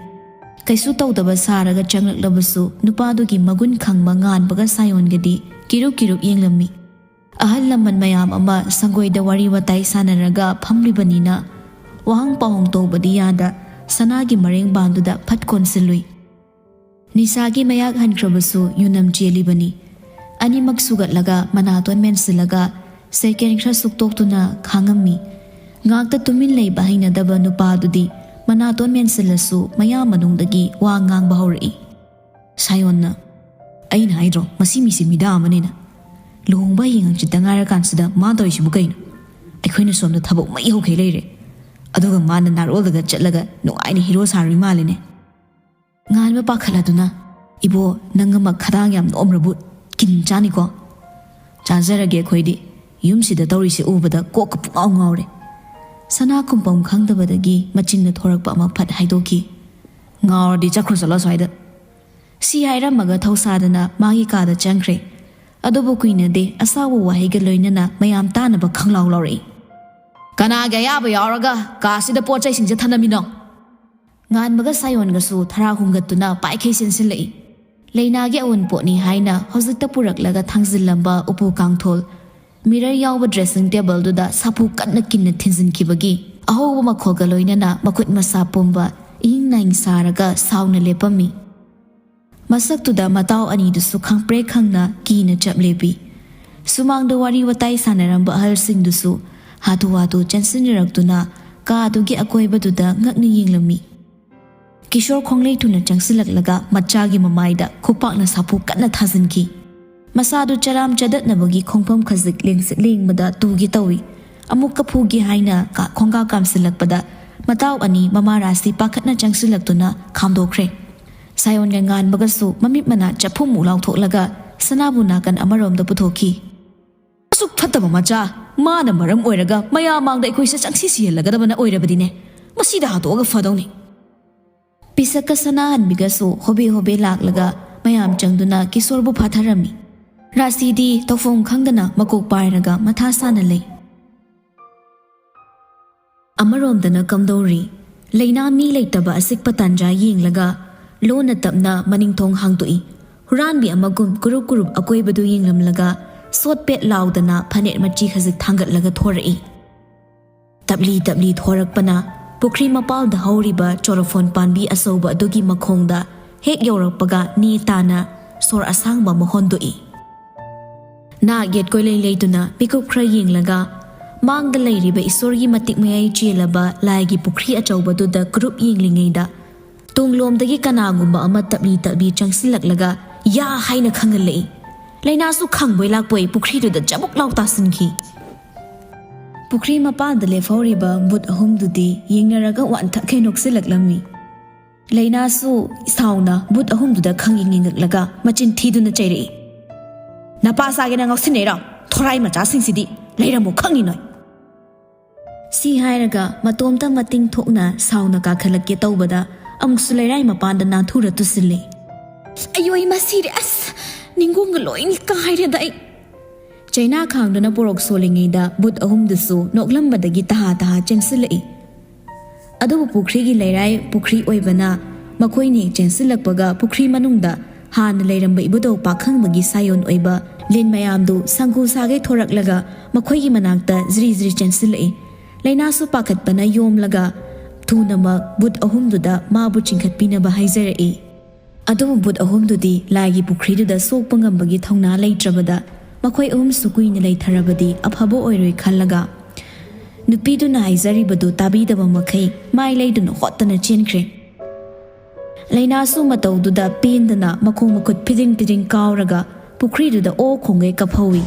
ꯀꯩꯁꯨ ꯇꯧꯗꯕ ꯁꯥꯔꯒ ꯆꯪꯂꯛꯂꯕꯁꯨ ꯅꯨꯄꯥꯗꯨꯒꯤ ꯃꯒꯨꯟ ꯈꯪꯕ ꯉꯥꯟꯕꯒ ꯁꯥꯌꯣꯟꯒꯗꯤ ꯀꯤꯔꯨꯞ ꯀꯤꯔꯨꯞ ꯌꯦꯡꯂꯝꯃꯤ꯫ ꯑꯍꯜ ꯂꯃꯟ ꯃꯌꯥꯝ ꯑꯃ ꯁꯪꯒꯣꯏꯗ ꯋꯥꯔꯤ ꯋꯥꯇꯥꯏ ꯁꯥꯟꯅꯔꯒ ꯐꯝꯂꯤꯕꯅꯤꯅ ꯋꯥꯍꯪ ꯄꯥꯎꯍꯪ ꯇꯧꯕꯗꯤ ꯌꯥꯗ ꯁꯅꯥꯒꯤ ꯃꯔꯦꯡꯕꯥꯟꯗꯨꯗ ꯐꯠ ꯀꯣꯟꯁꯤꯜꯂꯨꯏ꯫ ꯅꯤꯁꯥꯒꯤ ꯃꯌꯥꯛ ꯍꯟꯈ꯭ꯔꯕꯁꯨ ꯌꯨꯅꯝ ꯆꯦꯜꯂꯤꯕꯅꯤ꯫ ꯑꯅꯤꯃꯛ ꯁꯨꯒꯠꯂꯒ ꯃꯅꯥꯇꯣꯟ ꯃꯦꯟꯁꯤꯜꯂꯒ ꯁꯦꯀꯦꯟ ꯈꯔ ꯁꯨꯛꯇꯣꯛꯇꯨꯅ ꯈꯥꯡꯉꯝꯃꯤ꯫ ꯉꯥꯛꯇ ꯇꯨꯃꯤꯟ ꯂꯩꯕ ꯍꯩꯅꯗꯕ ꯅꯨꯄꯥꯗꯨꯗꯤ ꯃꯅꯥꯇꯣꯟ ꯃꯦꯟꯁꯤꯜꯂꯁꯨ ꯃꯌꯥ ꯃꯅꯨꯡꯗꯒꯤ ꯋꯥ ꯉꯥꯡꯕ ꯍꯧꯔꯛꯏ꯫ ꯁꯥꯌꯣꯟꯅ, "ꯑꯩꯅ ꯍꯥꯏꯗ꯭ꯔꯣ ꯃꯁꯤ ꯃꯤꯁꯦ ꯃꯤꯗꯥ ꯑꯃꯅꯦꯅ? ꯂꯨꯍꯣꯡꯕ ꯍꯌꯦꯡ ꯍꯪꯆꯤꯠꯇ ꯉꯥꯏꯔꯀꯥꯟꯁꯤꯗ ꯃꯥ ꯇꯧꯔꯤꯁꯤꯕꯨ ꯀꯩꯅꯣ? ꯑꯩꯈꯣꯏꯅ ꯁꯣꯝꯗ ꯊꯕꯛ ꯃꯩ ꯍꯧꯈꯩ ꯂꯩꯔꯦ, ꯑꯗꯨꯒ ꯃꯥꯅ ꯅꯥꯔꯣꯜꯗꯒ ꯆꯠꯂꯒ ꯅꯨꯡꯉꯥꯏꯅ ꯍꯤꯔꯣ ꯁꯥꯔꯨꯏ ꯃꯥꯜꯂꯦꯅꯦ"꯫ ꯉꯥꯟꯕ ꯄꯥꯈꯠꯂꯗꯨꯅ, "ꯏꯕꯣ, ꯅꯪ ꯑꯃ ꯈꯗꯥꯡ ꯌꯥꯝ ꯅꯣꯝꯔꯕꯨ ꯀꯤꯟ ꯆꯥꯅꯤꯀꯣ"꯫ "ꯆꯥꯖꯔꯒꯦ ꯑꯩꯈꯣꯏꯗꯤ꯫ ꯌꯨꯝꯁꯤꯗ ꯇꯧꯔꯤꯁꯦ ꯎꯕꯗ ꯀꯣꯛꯀ ꯄꯨꯡꯉꯥꯎ ꯉꯥꯎꯔꯦ"꯫ ꯁꯅꯥ ꯈꯨꯝꯐꯝ ꯈꯪꯗꯕꯗꯒꯤ ꯃꯆꯤꯟꯅ ꯊꯣꯔꯛꯄ ꯑꯃ ꯐꯠ ꯍꯥꯏꯗꯣꯛꯈꯤ꯫ "ꯉꯥꯎꯔꯗꯤ ꯆꯠꯈ꯭ꯔꯣ, ꯆꯠꯂꯣ ꯑꯁ꯭ꯋꯥꯏꯗ"꯫ ꯁꯤ ꯍꯥꯏꯔꯝꯃꯒ ꯊꯧꯁꯥꯗꯅ ꯃꯥꯒꯤ ꯀꯥꯗ ꯆꯪꯈ꯭ꯔꯦ꯫ ꯑꯗꯨꯕꯨ ꯀꯨꯏꯅꯗꯦ, ꯑꯁꯥꯎꯕ ꯋꯥꯍꯩꯒ ꯂꯣꯏꯅꯅ ꯃꯌꯥꯝ ꯇꯥꯅꯕ ꯈꯪꯂꯥꯎ ꯂꯥꯎꯔꯛꯏ꯫ "ꯀꯅꯥꯒꯤ ꯑꯌꯥꯕ ꯌꯥꯎꯔꯒ ꯀꯥꯁꯤꯗ ꯄꯣꯠ ꯆꯩꯁꯤꯡꯁꯦ ꯊꯅꯝꯃꯤꯅꯣ?" ꯉꯥꯟꯕꯒ ꯁꯥꯌꯣꯟꯒꯁꯨ ꯊꯔꯥ ꯍꯨꯝꯒꯠꯇꯨꯅ ꯄꯥꯏꯈꯩ ꯆꯦꯟꯁꯤꯜꯂꯛꯏ꯫ ꯂꯩꯅꯥꯒꯤ ꯑꯑꯣꯟꯄꯣꯠꯅꯤ ꯍꯥꯏꯅ ꯍꯧꯖꯤꯛꯇ ꯄꯨꯔꯛꯂꯒ ꯊꯥꯡꯖꯤꯜꯂꯝꯕ ꯎꯄꯨ ꯀꯥꯡꯊꯣꯜ, ꯃꯤꯔꯔ ꯌꯥꯎꯕ ꯗ꯭ꯔꯦꯁꯤꯡ ꯇꯦꯕꯜꯗꯨꯗ ꯁꯥꯐꯨ ꯀꯟꯅ ꯀꯤꯟꯅ ꯊꯤꯟꯖꯤꯟꯈꯤꯕꯒꯤ ꯑꯍꯧꯕ ꯃꯈꯣꯜꯒ ꯂꯣꯏꯅꯅ ꯃꯈꯨꯠ ꯃꯁꯥ ꯄꯨꯝꯕ ꯏꯍꯤꯡ ꯅꯥꯍꯤꯡ ꯁꯥꯔꯒ ꯁꯥꯎꯅ ꯂꯦꯞꯄꯝꯃꯤ꯫ ꯃꯁꯛꯇꯨꯗ ꯃꯇꯥꯎ ꯑꯅꯤꯗꯨꯁꯨ ꯈꯪꯄ꯭ꯔꯦꯛ ꯈꯪꯅ ꯀꯤꯅ ꯆꯞ ꯂꯦꯞꯄꯤ꯫ ꯁꯨꯃꯥꯡꯗ ꯋꯥꯔꯤ ꯋꯥꯇꯥꯏ ꯁꯥꯟꯅꯔꯝꯕ ꯑꯍꯜꯁꯤꯡꯗꯨꯁꯨ ꯍꯥꯊꯨ ꯍꯥꯊꯨ ꯆꯦꯟꯁꯤꯟꯅꯔꯛꯇꯨꯅ ꯀꯥꯗꯨꯒꯤ ꯑꯀꯣꯏꯕꯗꯨꯗ ꯉꯛꯅ ꯌꯦꯡꯂꯝꯃꯤ꯫ ꯀꯤꯁꯣꯔ ꯈꯣꯡꯂꯩ ꯊꯨꯅ ꯆꯪꯁꯤꯜꯂꯛꯂꯒ ꯃꯆꯥꯒꯤ ꯃꯃꯥꯏꯗ ꯈꯨꯄꯥꯛꯅ ꯁꯥꯐꯨ ꯀꯟꯅ ꯊꯥꯖꯤꯟꯈꯤ꯫ ꯃꯁꯥꯗꯨ ꯆꯔꯥꯝ ꯆꯗꯠꯅꯕꯒꯤ ꯈꯣꯡꯐꯝ ꯈꯖꯤꯛ ꯂꯦꯡꯁꯤꯠ ꯂꯦꯡꯕꯗ ꯇꯨꯒꯦ ꯇꯧꯏ꯫ ꯑꯃꯨꯛꯀ ꯐꯨꯒꯦ ꯍꯥꯏꯅ ꯀꯥ-, ꯈꯣꯡꯒꯥ ꯀꯥꯝꯁꯤꯜꯂꯛꯄꯗ ꯃꯇꯥꯎ ꯑꯅꯤ ꯃꯃꯥ ꯔꯥꯁꯤ ꯄꯥꯈꯠꯅ ꯆꯪꯁꯤꯜꯂꯛꯇꯨꯅ ꯈꯥꯝꯗꯣꯛꯈ꯭ꯔꯦ꯫ ꯁꯥꯌꯣꯟꯒ ꯉꯥꯟꯕꯒꯁꯨ ꯃꯃꯤꯠ ꯃꯅꯥ ꯆꯞꯐꯨꯃꯨꯛ ꯂꯥꯎꯊꯣꯛꯂꯒ ꯁꯅꯥꯕꯨ ꯅꯥꯀꯟ ꯑꯃꯔꯣꯝꯗ ꯄꯨꯊꯣꯛꯈꯤ꯫ "ꯑꯁꯨꯛ ꯐꯠꯇꯕ ꯃꯆꯥ, ꯃꯥꯅ ꯃꯔꯝ ꯑꯣꯏꯔꯒ ꯃꯌꯥꯝ ꯃꯥꯡꯗ ꯑꯩꯈꯣꯏꯁꯦ ꯆꯪꯁꯤ ꯁꯤꯍꯜꯂꯒꯗꯕꯅ ꯑꯣꯏꯔꯕꯗꯤꯅꯦ꯫ ꯃꯁꯤꯗ ꯍꯥꯠꯇꯣꯛꯑꯒ ꯐꯗꯧꯅꯤ"꯫ ꯄꯤꯁꯛꯀ ꯁꯅꯥꯍꯟꯕꯤꯒꯁꯨ ꯍꯣꯕꯦ ꯍꯣꯕꯦ ꯂꯥꯛꯂꯒ ꯃꯌꯥꯝ ꯆꯪꯗꯨꯅ ꯀꯤꯁꯣꯔꯕꯨ ꯐꯥꯊꯔꯝꯃꯤ꯫ ꯔꯥꯁꯤꯗꯤ ꯇꯧꯐꯝ ꯈꯪꯗꯅ ꯃꯀꯣꯛ ꯄꯥꯏꯔꯒ ꯃꯊꯥ ꯁꯥꯅ ꯂꯩ꯫ ꯑꯃꯔꯣꯝꯗꯅ ꯀꯝꯗꯧꯔꯤ? ꯂꯩꯅꯥ ꯃꯤ ꯂꯩꯇꯕ ꯑꯆꯤꯛꯄ ꯇꯥꯟꯖꯥ ꯌꯦꯡꯂꯒ ꯂꯣꯟꯅ ꯇꯞꯅ ꯃꯅꯤꯡꯊꯣꯡ ꯍꯥꯡꯗꯣꯛꯏ꯫ ꯍꯨꯔꯥꯟꯕꯤ ꯑꯃꯒꯨꯝ ꯀꯨꯔꯨꯞ ꯀꯨꯔꯨꯞ ꯑꯀꯣꯏꯕꯗꯨ ꯌꯦꯡꯂꯝꯂꯒ ꯁꯣꯠ ꯄꯦꯠ ꯂꯥꯎꯗꯅ ꯐꯅꯦꯛ ꯃꯆꯤ ꯈꯖꯤꯛ ꯊꯥꯡꯒꯠꯂꯒ ꯊꯣꯔꯛꯏ꯫ ꯇꯞꯂꯤ ꯇꯞꯂꯤ ꯊꯣꯔꯛꯄꯅ ꯄꯨꯈ꯭ꯔꯤ ꯃꯄꯥꯜꯗ ꯍꯧꯔꯤꯕ ꯆꯣꯔꯐꯣꯟ ꯄꯥꯝꯕꯤ ꯑꯆꯧꯕ ꯑꯗꯨꯒꯤ ꯃꯈꯣꯡꯗ ꯍꯦꯛ ꯌꯧꯔꯛꯄꯒ ꯅꯦ ꯇꯥꯅ ꯁꯣꯔ ꯑꯁꯥꯡꯕ ꯑꯃ ꯍꯣꯟꯗꯣꯛꯏ꯫ ꯅꯥꯛ ꯌꯦꯠ ꯀꯣꯏꯂꯩ ꯂꯩꯗꯨꯅ ꯃꯤꯀꯨꯞ ꯈꯔ ꯌꯦꯡꯂꯒ ꯃꯥꯡꯗ ꯂꯩꯔꯤꯕ ꯏꯁꯣꯔꯒꯤ ꯃꯇꯤꯛ ꯃꯌꯥꯏ ꯆꯦꯜꯂꯕ ꯂꯥꯏꯒꯤ ꯄꯨꯈ꯭ꯔꯤ ꯑꯆꯧꯕꯗꯨꯗ ꯀꯨꯔꯨꯞ ꯌꯦꯡꯂꯤꯉꯩꯗ ꯇꯨꯡꯂꯣꯝꯗꯒꯤ ꯀꯅꯥꯒꯨꯝꯕ ꯑꯃ ꯇꯞꯂꯤ ꯇꯞꯂꯤ ꯆꯪꯁꯤꯜꯂꯛꯂꯒ ꯌꯥ ꯍꯥꯏꯅ ꯈꯪꯍꯜꯂꯛꯏ꯫ ꯂꯩꯅꯥꯁꯨ ꯈꯪꯕꯣꯏ ꯂꯥꯛꯄꯣꯏ ꯄꯨꯈ꯭ꯔꯤꯗꯨꯗ ꯆꯕꯨꯛ ꯂꯥꯎ ꯇꯥꯁꯤꯟꯈꯤ꯫ ꯄꯨꯈ꯭ꯔꯤ ꯃꯄꯥꯟꯗ ꯂꯦꯞꯍꯧꯔꯤꯕ ꯕꯨꯠ ꯑꯍꯨꯝꯗꯨꯗꯤ ꯌꯦꯡꯅꯔꯒ ꯋꯥꯟꯊꯛꯈꯩ ꯅꯣꯛꯁꯤꯜꯂꯛꯂꯝꯃꯤ꯫ ꯂꯩꯅꯥꯁꯨ ꯁꯥꯎꯅ ꯕꯨꯠ ꯑꯍꯨꯝꯗꯨꯗ ꯈꯪꯌꯦꯡ ꯌꯦꯡꯉꯛꯂꯒ ꯃꯆꯤꯟ ꯊꯤꯗꯨꯅ ꯆꯩꯔꯛꯏ꯫ "ꯅꯄꯥ ꯆꯥꯒꯦꯅ ꯉꯥꯎꯁꯤꯟꯅꯩꯔꯣ? ꯊꯣꯔꯥꯏ ꯃꯆꯥꯁꯤꯡꯁꯤꯗꯤ! ꯂꯩꯔꯝꯃꯣ ꯈꯪꯉꯤ ꯅꯣꯏ!" ꯁꯤ ꯍꯥꯏꯔꯒ ꯃꯇꯣꯝꯇ ꯃꯇꯤꯡ ꯊꯣꯛꯅ ꯁꯥꯎꯅ ꯀꯥꯈꯠꯂꯛꯀꯦ ꯇꯧꯕꯗ ꯑꯃꯨꯛꯁꯨ ꯂꯩꯔꯥꯏ ꯃꯄꯥꯟꯗ ꯅꯥꯟꯊꯨꯔ ꯇꯨꯁꯤꯜꯂꯤ꯫ "ꯑꯌꯣꯏ, ꯃꯁꯤꯔꯦ! ꯑꯁ, ꯅꯤꯡꯒꯣꯡꯒ ꯂꯣꯏꯅ ꯀꯥꯏꯔꯦꯗ ꯑꯩ!" ꯆꯩꯅꯥ ꯈꯥꯡꯗꯨꯅ ꯄꯣꯔꯣꯛ ꯁꯣꯜꯂꯤꯉꯩꯗ ꯕꯨꯠ ꯑꯍꯨꯝꯗꯨꯁꯨ ꯅꯣꯛꯂꯝꯕꯗꯒꯤ ꯇꯍꯥ ꯇꯍꯥ ꯆꯦꯟꯁꯤꯜꯂꯛꯏ꯫ ꯑꯗꯨꯕꯨ ꯄꯨꯈ꯭ꯔꯤꯒꯤ ꯂꯩꯔꯥꯏ ꯄꯨꯈ꯭ꯔꯤ ꯑꯣꯏꯕꯅ ꯃꯈꯣꯏꯅ ꯍꯦꯛ ꯆꯦꯟꯁꯤꯜꯂꯛꯄꯒ ꯄꯨꯈ꯭ꯔꯤ ꯃꯅꯨꯡꯗ ꯍꯥꯟꯅ ꯂꯩꯔꯝꯕ ꯏꯕꯨꯙꯧ ꯄꯥꯈꯪꯕꯒꯤ ꯁꯥꯌꯣꯟ ꯑꯣꯏꯕ ꯂꯤꯟ ꯃꯌꯥꯝꯗꯨ ꯁꯪꯒꯨ ꯁꯥꯒꯩ ꯊꯣꯔꯛꯂꯒ ꯃꯈꯣꯏꯒꯤ ꯃꯅꯥꯛꯇ ꯖ꯭ꯔꯤ ꯖ꯭ꯔꯤ ꯆꯦꯟꯁꯤꯜꯂꯛꯏ꯫ ꯂꯩꯅꯥꯁꯨ ꯄꯥꯈꯠꯄꯅ ꯌꯣꯝꯂꯒ ꯊꯨꯅꯃꯛ ꯕꯨꯠ ꯑꯍꯨꯝꯗꯨꯗ ꯃꯥꯕꯨ ꯆꯤꯡꯈꯠꯄꯤꯅꯕ ꯍꯥꯏꯖꯔꯛꯏ꯫ ꯑꯗꯨꯕꯨ ꯕꯨꯠ ꯑꯍꯨꯝꯗꯨꯗꯤ ꯂꯥꯏꯒꯤ ꯄꯨꯈ꯭ꯔꯤꯗꯨꯗ ꯁꯣꯛꯄ ꯉꯝꯕꯒꯤ ꯊꯧꯅꯥ ꯂꯩꯇ꯭ꯔꯕꯗ ꯃꯈꯣꯏ ꯑꯍꯨꯝꯁꯨ ꯀꯨꯏꯅ ꯂꯩꯊꯔꯕꯗꯤ ꯑꯐꯕ ꯑꯣꯏꯔꯣꯏ ꯈꯜꯂꯒ ꯅꯨꯄꯤꯗꯨꯅ ꯍꯥꯏꯖꯔꯤꯕꯗꯨ ꯇꯥꯕꯤꯗꯕ ꯃꯈꯩ ꯃꯥꯏ ꯂꯩꯗꯨꯅ ꯍꯣꯠꯇꯅ ꯆꯦꯟꯈ꯭ꯔꯦ꯫ ꯂꯩꯅꯥꯁꯨ ꯃꯇꯧꯗꯨꯗ ꯄꯦꯟꯗꯅ ꯃꯈꯣꯡ ꯃꯈꯨꯠ ꯐꯤꯗꯤꯡ ꯐꯤꯗꯤꯡ ꯀꯥꯎꯔꯒ ꯄꯨꯈ꯭ꯔꯤꯗꯨꯗ ꯑꯣ ꯈꯣꯡꯒꯩ ꯀꯥꯞꯍꯧꯏ꯫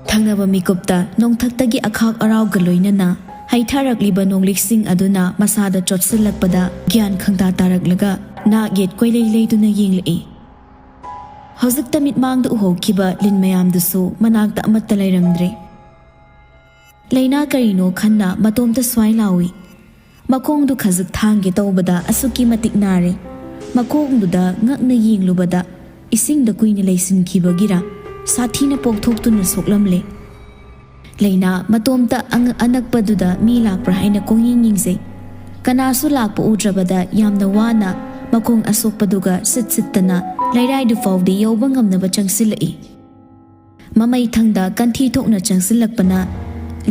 ꯊꯪꯅꯕ ꯃꯤꯀꯨꯞꯇ ꯅꯣꯡꯊꯛꯇꯒꯤ ꯑꯈꯥꯛ ꯑꯔꯥꯎꯒ ꯂꯣꯏꯅꯅ ꯍꯩꯊꯔꯛꯂꯤꯕ ꯅꯣꯡꯂꯤꯛꯁꯤꯡ ꯑꯗꯨꯅ ꯃꯁꯥꯗ ꯆꯣꯠꯁꯤꯜꯂꯛꯄꯗ ꯒ꯭ꯌꯥꯟ ꯈꯪꯇꯥ ꯇꯥꯔꯛꯂꯒ ꯅꯥꯛ ꯌꯦꯠ ꯀꯣꯏꯂꯩ ꯂꯩꯗꯨꯅ ꯌꯦꯡꯂꯛꯏ꯫ ꯍꯧꯖꯤꯛꯇ ꯃꯤꯠꯃꯥꯡꯗ ꯎꯍꯧꯈꯤꯕ ꯂꯤꯟ ꯃꯌꯥꯝꯗꯨꯁꯨ ꯃꯅꯥꯛꯇ ꯑꯃꯠꯇ ꯂꯩꯔꯝꯗ꯭ꯔꯦ꯫ ꯂꯩꯅꯥ ꯀꯔꯤꯅꯣ ꯈꯟꯅ ꯃꯇꯣꯝꯇ ꯁ꯭ꯋꯥꯏ ꯂꯥꯎꯏ꯫ ꯃꯈꯣꯡꯗꯨ ꯈꯖꯤꯛ ꯊꯥꯡꯒꯦ ꯇꯧꯕꯗ ꯑꯁꯨꯛꯀꯤ ꯃꯇꯤꯛ ꯅꯥꯔꯦ꯫ ꯃꯈꯣꯡꯗꯨꯗ ꯉꯛꯅ ꯌꯦꯡꯂꯨꯕꯗ ꯏꯁꯤꯡꯗ ꯀꯨꯏꯅ ꯂꯩꯁꯤꯟꯈꯤꯕꯒꯤꯔ ꯁꯥꯊꯤꯅ ꯄꯣꯛꯊꯣꯛꯇꯨꯅ ꯁꯣꯛꯂꯝꯂꯦ꯫ ꯂꯩꯅꯥ ꯃꯇꯣꯝꯇ ꯑꯅꯛꯄꯗꯨꯗ ꯃꯤ ꯂꯥꯛꯄ꯭ꯔꯥ ꯍꯥꯏꯅ ꯀꯣꯡꯌꯦꯡ ꯌꯦꯡꯖꯩ꯫ ꯀꯅꯥꯁꯨ ꯂꯥꯛꯄ ꯎꯗ꯭ꯔꯕꯗ ꯌꯥꯝꯅ ꯋꯥꯅ ꯃꯈꯣꯡ ꯑꯁꯣꯛꯄꯗꯨꯒ ꯁꯤꯠ ꯁꯤꯠꯇꯅ ꯂꯩꯔꯥꯏꯗꯨ ꯐꯥꯎꯗꯤ ꯌꯧꯕ ꯉꯝꯅꯕ ꯆꯪꯁꯤꯜꯂꯛꯏ꯫ ꯃꯃꯩ ꯊꯪꯗ ꯀꯟꯊꯤ ꯊꯣꯛꯅ ꯆꯪꯁꯤꯜꯂꯛꯄꯅ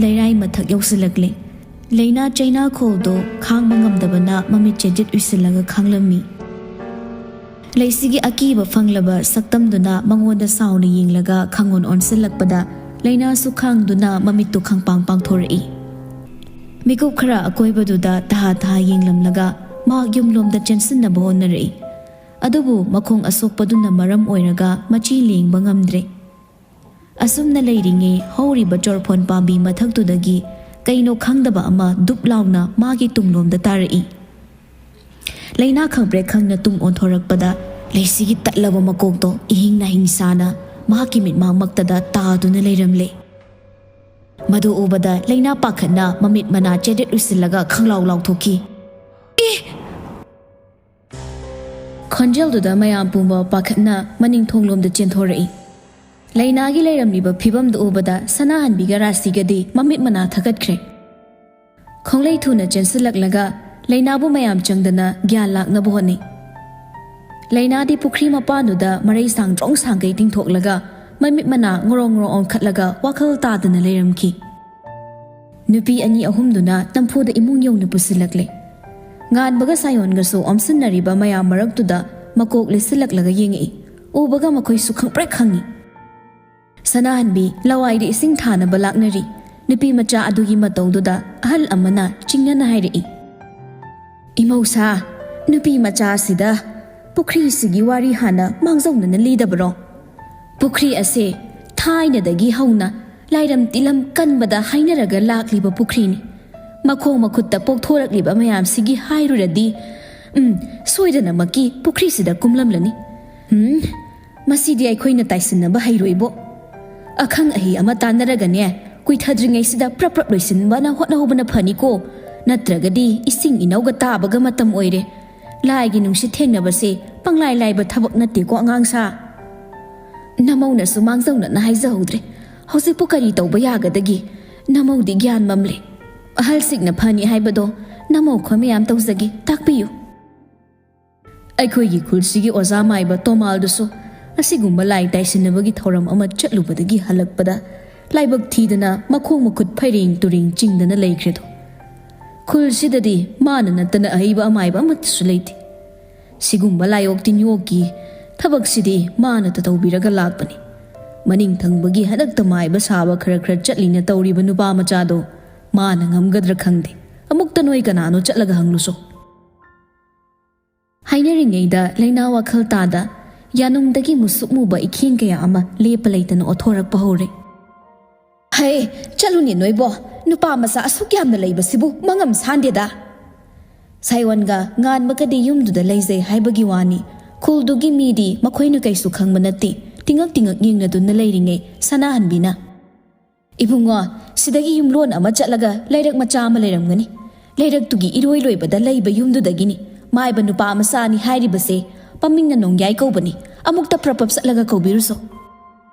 ꯂꯩꯔꯥꯏ ꯃꯊꯛ ꯌꯧꯁꯤꯜꯂꯛꯂꯦ꯫ ꯂꯩꯅꯥ ꯆꯩꯅꯥꯈꯣꯜꯗꯣ ꯈꯥꯡꯕ ꯉꯝꯗꯕꯅ ꯃꯃꯤꯠ ꯆꯦꯖꯤꯠ ꯎꯏꯁꯤꯜꯂꯒ ꯈꯥꯡꯂꯝꯃꯤ꯫ ꯂꯩꯁꯤꯒꯤ ꯑꯀꯤꯕ ꯐꯪꯂꯕ ꯁꯛꯇꯝꯗꯨꯅ ꯃꯉꯣꯟꯗ ꯁꯥꯎꯅ ꯌꯦꯡꯂꯒ ꯈꯪꯑꯣꯟ ꯑꯣꯟꯁꯤꯜꯂꯛꯄꯗ ꯂꯩꯅꯥꯁꯨ ꯈꯥꯡꯗꯨꯅ ꯃꯃꯤꯠꯇꯨ ꯈꯪꯄꯥꯡ ꯄꯥꯡꯊꯣꯔꯛꯏ꯫ ꯃꯤꯀꯨꯞ ꯈꯔ ꯑꯀꯣꯏꯕꯗꯨꯗ ꯇꯍꯥ ꯇꯍꯥ ꯌꯦꯡꯂꯝꯂꯒ ꯃꯍꯥꯛ ꯌꯨꯝꯂꯣꯝꯗ ꯆꯦꯟꯁꯤꯟꯅꯕ ꯍꯣꯠꯅꯔꯛꯏ꯫ ꯑꯗꯨꯕꯨ ꯃꯈꯣꯡ ꯑꯁꯣꯛꯄꯗꯨꯅ ꯃꯔꯝ ꯑꯣꯏꯔꯒ ꯃꯆꯤ ꯂꯦꯡꯕ ꯉꯝꯗ꯭ꯔꯦ꯫ ꯑꯁꯨꯝꯅ ꯂꯩꯔꯤꯉꯩ ꯍꯧꯔꯤꯕ ꯆꯣꯔꯐꯣꯟ ꯄꯥꯝꯕꯤ ꯃꯊꯛꯇꯨꯗꯒꯤ ꯀꯩꯅꯣ ꯈꯪꯗꯕ ꯑꯃ ꯗꯨꯞ ꯂꯥꯎꯅ ꯃꯥꯒꯤ ꯇꯨꯡꯂꯣꯝꯗ ꯇꯥꯔꯛꯏ꯫ ꯂꯩꯅꯥ ꯈꯪꯄ꯭ꯔꯦꯛ ꯈꯪꯅ ꯇꯨꯡ ꯑꯣꯟꯊꯣꯔꯛꯄꯗ ꯂꯩꯁꯤꯒꯤ ꯇꯠꯂꯕ ꯃꯀꯣꯛꯇꯣ ꯏꯍꯤꯡ ꯅꯥꯍꯤꯡ ꯁꯥꯅ ꯃꯍꯥꯛꯀꯤ ꯃꯤꯠꯃꯥꯡꯃꯛꯇꯗ ꯇꯥꯗꯨꯅ ꯂꯩꯔꯝꯂꯦ꯫ ꯃꯗꯨ ꯎꯕꯗ ꯂꯩꯅꯥ ꯄꯥꯈꯠꯅ ꯃꯃꯤꯠ ꯃꯅꯥ ꯆꯦꯗꯦꯠ ꯎꯏꯁꯤꯜꯂꯒ ꯈꯪꯂꯥꯎ ꯂꯥꯎꯊꯣꯛꯈꯤ꯫ ꯈꯣꯟꯖꯦꯜꯗꯨꯗ ꯃꯌꯥꯝ ꯄꯨꯝꯕ ꯄꯥꯈꯠꯅ ꯃꯅꯤꯡ ꯊꯣꯡꯂꯣꯝꯗ ꯆꯦꯟꯊꯣꯔꯛꯏ꯫ ꯂꯩꯅꯥꯒꯤ ꯂꯩꯔꯝꯂꯤꯕ ꯐꯤꯕꯝꯗꯨ ꯎꯕꯗ ꯁꯅꯥꯍꯟꯕꯤꯒ ꯔꯥꯁꯤꯒꯗꯤ ꯃꯃꯤꯠ ꯃꯅꯥ ꯊꯛꯀꯠꯈ꯭ꯔꯦ꯫ ꯈꯣꯡꯂꯩ ꯊꯨꯅ ꯆꯦꯟꯁꯤꯜꯂꯛꯂꯒ ꯂꯩꯅꯥꯕꯨ ꯃꯌꯥꯝ ꯆꯪꯗꯅ ꯒ꯭ꯌꯥꯟ ꯂꯥꯛꯅꯕ ꯍꯣꯠꯅꯩ꯫ ꯂꯩꯅꯥꯗꯤ ꯄꯨꯈ꯭ꯔꯤ ꯃꯄꯥꯟꯗꯨꯗ ꯃꯔꯩ ꯁꯥꯡꯗ꯭ꯔꯣꯡ ꯁꯥꯡꯒꯩ ꯇꯤꯡꯊꯣꯛꯂꯒ ꯃꯃꯤꯠ ꯃꯅꯥ ꯉꯣꯔꯣꯡ ꯉꯣꯔꯣꯡ ꯑꯣꯟꯈꯠꯂꯒ ꯋꯥꯈꯜ ꯇꯥꯗꯅ ꯂꯩꯔꯝꯈꯤ꯫ ꯅꯨꯄꯤ ꯑꯅꯤ ꯑꯍꯨꯝꯗꯨꯅ ꯅꯝꯐꯨꯗ ꯏꯃꯨꯡ ꯌꯧꯅ ꯄꯨꯁꯤꯜꯂꯛꯂꯦ꯫ ꯉꯥꯟꯕꯒ ꯁꯥꯌꯣꯟꯒꯁꯨ ꯑꯣꯝꯁꯤꯟꯅꯔꯤꯕ ꯃꯌꯥꯝ ꯃꯔꯛꯇꯨꯗ ꯃꯀꯣꯛ ꯂꯤꯁꯤꯜꯂꯛꯂꯒ ꯌꯦꯡꯉꯛꯏ꯫ ꯎꯕꯒ ꯃꯈꯣꯏꯁꯨ ꯈꯪꯄ꯭ꯔꯦꯛ ꯈꯪꯉꯤ꯫ ꯁꯅꯥꯍꯟꯕꯤ ꯂꯋꯥꯏꯗ ꯏꯁꯤꯡ ꯊꯥꯅꯕ ꯂꯥꯛꯅꯔꯤ꯫ ꯅꯨꯄꯤ ꯃꯆꯥ ꯑꯗꯨꯒꯤ ꯃꯇꯧꯗꯨꯗ ꯑꯍꯜ ꯑꯃꯅ ꯆꯤꯡꯅꯅ ꯍꯥꯏꯔꯛꯏ꯫ "ꯏꯃꯧꯁꯥ, ꯅꯨꯄꯤ ꯃꯆꯥ ꯑꯁꯤꯗ ꯄꯨꯈ꯭ꯔꯤꯁꯤꯒꯤ ꯋꯥꯔꯤ ꯍꯥꯟꯅ ꯃꯥꯡꯖꯧꯅꯅ ꯂꯤꯗꯕꯔꯣ? ꯄꯨꯈ꯭ꯔꯤ ꯑꯁꯦ ꯊꯥꯏꯅꯗꯒꯤ ꯍꯧꯅ ꯂꯥꯏꯔꯝ ꯇꯤꯂꯝ ꯀꯟꯕꯗ ꯍꯥꯏꯅꯔꯒ ꯂꯥꯛꯂꯤꯕ ꯄꯨꯈ꯭ꯔꯤꯅꯤ꯫ ꯃꯈꯣꯡ ꯃꯈꯨꯠꯇ ꯄꯣꯛꯊꯣꯔꯛꯂꯤꯕ ꯃꯌꯥꯝꯁꯤꯒꯤ ꯍꯥꯏꯔꯨꯔꯗꯤ, ꯎꯝ, ꯁꯣꯏꯗꯅꯃꯛꯀꯤ ꯄꯨꯈ꯭ꯔꯤꯁꯤꯗ ꯀꯨꯝꯂꯝꯂꯅꯤ꯫ ꯎꯝ, ꯃꯁꯤꯗꯤ ꯑꯩꯈꯣꯏꯅ ꯇꯥꯏꯁꯤꯟꯅꯕ ꯍꯩꯔꯣꯏꯕꯣ꯫ ꯑꯈꯪ ꯑꯍꯩ ꯑꯃ ꯇꯥꯟꯅꯔꯒꯅꯦ, ꯀꯨꯏꯊꯗ꯭ꯔꯤꯉꯩꯁꯤꯗ ꯄ꯭ꯔꯞ ꯄ꯭ꯔꯞ ꯂꯣꯏꯁꯤꯟꯕꯅ ꯍꯣꯠꯅꯍꯧꯕꯅ ꯐꯅꯤꯀꯣ, ꯅꯠꯇ꯭ꯔꯒꯗꯤ ꯏꯁꯤꯡ ꯏꯅꯧꯒ ꯇꯥꯕꯒ ꯃꯇꯝ ꯑꯣꯏꯔꯦ꯫ ꯂꯥꯏꯒꯤ ꯅꯨꯡꯁꯤꯠ ꯊꯦꯡꯅꯕꯁꯦ ꯄꯪꯂꯥꯏ ꯂꯥꯏꯕ ꯊꯕꯛ ꯅꯠꯇꯦꯀꯣ, ꯑꯉꯥꯡꯁꯥ꯫ ꯅꯃꯧꯅꯁꯨ ꯃꯥꯡꯖꯧꯅꯅ ꯍꯥꯏꯖꯍꯧꯗ꯭ꯔꯦ꯫ "ꯍꯧꯖꯤꯛꯄꯨ ꯀꯔꯤ ꯇꯧꯕ ꯌꯥꯒꯗꯒꯦ? ꯅꯃꯧꯗꯤ ꯒ꯭ꯌꯥꯟ ꯃꯝꯂꯦ꯫ ꯑꯍꯜꯁꯤꯡꯅ ꯐꯅꯤ ꯍꯥꯏꯕꯗꯣ ꯅꯃꯧ ꯈꯣꯏ ꯃꯌꯥꯝ ꯇꯧꯖꯒꯦ, ꯇꯥꯛꯄꯤꯌꯨ꯫" ꯑꯩꯈꯣꯏꯒꯤ ꯈꯨꯜꯁꯤꯒꯤ ꯑꯣꯖꯥ ꯃꯥꯏꯕ ꯇꯣꯃꯥꯜꯗꯨꯁꯨ ꯑꯁꯤꯒꯨꯝꯕ ꯂꯥꯏ ꯇꯥꯏꯁꯤꯟꯅꯕꯒꯤ ꯊꯧꯔꯝ ꯑꯃ ꯆꯠꯂꯨꯕꯗꯒꯤ ꯍꯜꯂꯛꯄꯗ ꯂꯥꯏꯕꯛ ꯊꯤꯗꯅ ꯃꯈꯣꯡ ꯃꯈꯨꯠ ꯐꯩꯔꯦꯡ ꯇꯨꯔꯦꯡ ꯆꯤꯡꯗꯅ ꯂꯩꯈ꯭ꯔꯦꯗꯣ꯫ ꯈꯨꯜꯁꯤꯗꯗꯤ ꯃꯥꯅ ꯅꯠꯇꯅ ꯑꯍꯩꯕ ꯑꯃꯥꯏꯕ ꯑꯃꯠꯇꯁꯨ ꯂꯩꯇꯦ꯫ ꯁꯤꯒꯨꯝꯕ ꯂꯥꯏꯑꯣꯛ ꯇꯤꯟꯑꯣꯛꯀꯤ ꯊꯕꯛꯁꯤꯗꯤ ꯃꯥꯅꯇ ꯇꯧꯕꯤꯔꯒ ꯂꯥꯛꯄꯅꯤ꯫ ꯃꯅꯤꯡ ꯊꯪꯕꯒꯤ ꯍꯟꯗꯛꯇ ꯃꯥꯏꯕ ꯁꯥꯕ ꯈꯔ ꯈꯔ ꯆꯠꯂꯤꯅ ꯇꯧꯔꯤꯕ ꯅꯨꯄꯥ ꯃꯆꯥꯗꯣ ꯃꯥꯅ ꯉꯝꯒꯗ꯭ꯔꯥ ꯈꯪꯗꯦ꯫ ꯑꯃꯨꯛꯇ ꯅꯣꯏ ꯀꯅꯥꯅꯣ ꯆꯠꯂꯒ ꯍꯪꯂꯨꯁꯣ꯫ ꯍꯥꯏꯅꯔꯤꯉꯩꯗ ꯂꯩꯅꯥ ꯋꯥꯈꯜ ꯇꯥꯗ ꯌꯥꯅꯨꯡꯗꯒꯤ ꯃꯨꯁꯨꯛ ꯃꯨꯕ ꯏꯈꯦꯡ ꯀꯌꯥ ꯑꯃ ꯂꯦꯞꯄ ꯂꯩꯇꯅ ꯑꯣꯊꯣꯔꯛꯄ ꯍꯧꯔꯦ꯫ "ꯍꯩ, ꯆꯠꯂꯨꯅꯦ ꯅꯣꯏꯕꯣ, ꯅꯨꯄꯥ ꯃꯆꯥ ꯑꯁꯨꯛ ꯌꯥꯝꯅ ꯂꯩꯕꯁꯤꯕꯨ ꯃꯉꯝ ꯁꯥꯟꯗꯦꯗ꯫" ꯁꯥꯏꯑꯣꯟꯒ ꯉꯥꯟꯕꯒꯗꯤ ꯌꯨꯝꯗꯨꯗ ꯂꯩꯖꯩ ꯍꯥꯏꯕꯒꯤ ꯋꯥꯅꯤ꯫ ꯈꯨꯜꯗꯨꯒꯤ ꯃꯤꯗꯤ ꯃꯈꯣꯏꯅ ꯀꯩꯁꯨ ꯈꯪꯕ ꯅꯠꯇꯦ꯫ ꯇꯤꯉꯛ ꯇꯤꯉꯛ ꯌꯦꯡꯅꯗꯨꯅ ꯂꯩꯔꯤꯉꯩ ꯁꯅꯥꯍꯟꯕꯤꯅ, "ꯏꯕꯨꯡꯉꯣ, ꯁꯤꯗꯒꯤ ꯌꯨꯝꯂꯣꯟ ꯑꯃ ꯆꯠꯂꯒ ꯂꯩꯔꯛ ꯃꯆꯥ ꯑꯃ ꯂꯩꯔꯝꯒꯅꯤ꯫ ꯂꯩꯔꯛꯇꯨꯒꯤ ꯏꯔꯣꯏ ꯂꯣꯏꯕꯗ ꯂꯩꯕ ꯌꯨꯝꯗꯨꯗꯒꯤꯅꯤ꯫ ꯃꯥꯏꯕ ꯅꯨꯄꯥ ꯃꯆꯥꯅꯤ ꯍꯥꯏꯔꯤꯕꯁꯦ꯫ ꯃꯃꯤꯡꯅ ꯅꯣꯡꯌꯥꯏ ꯀꯧꯕꯅꯤ꯫ ꯑꯃꯨꯛꯇ ꯄ꯭ꯔꯞ ꯄ꯭ꯔꯞ ꯆꯠꯂꯒ ꯀꯧꯕꯤꯔꯨꯁꯣ꯫"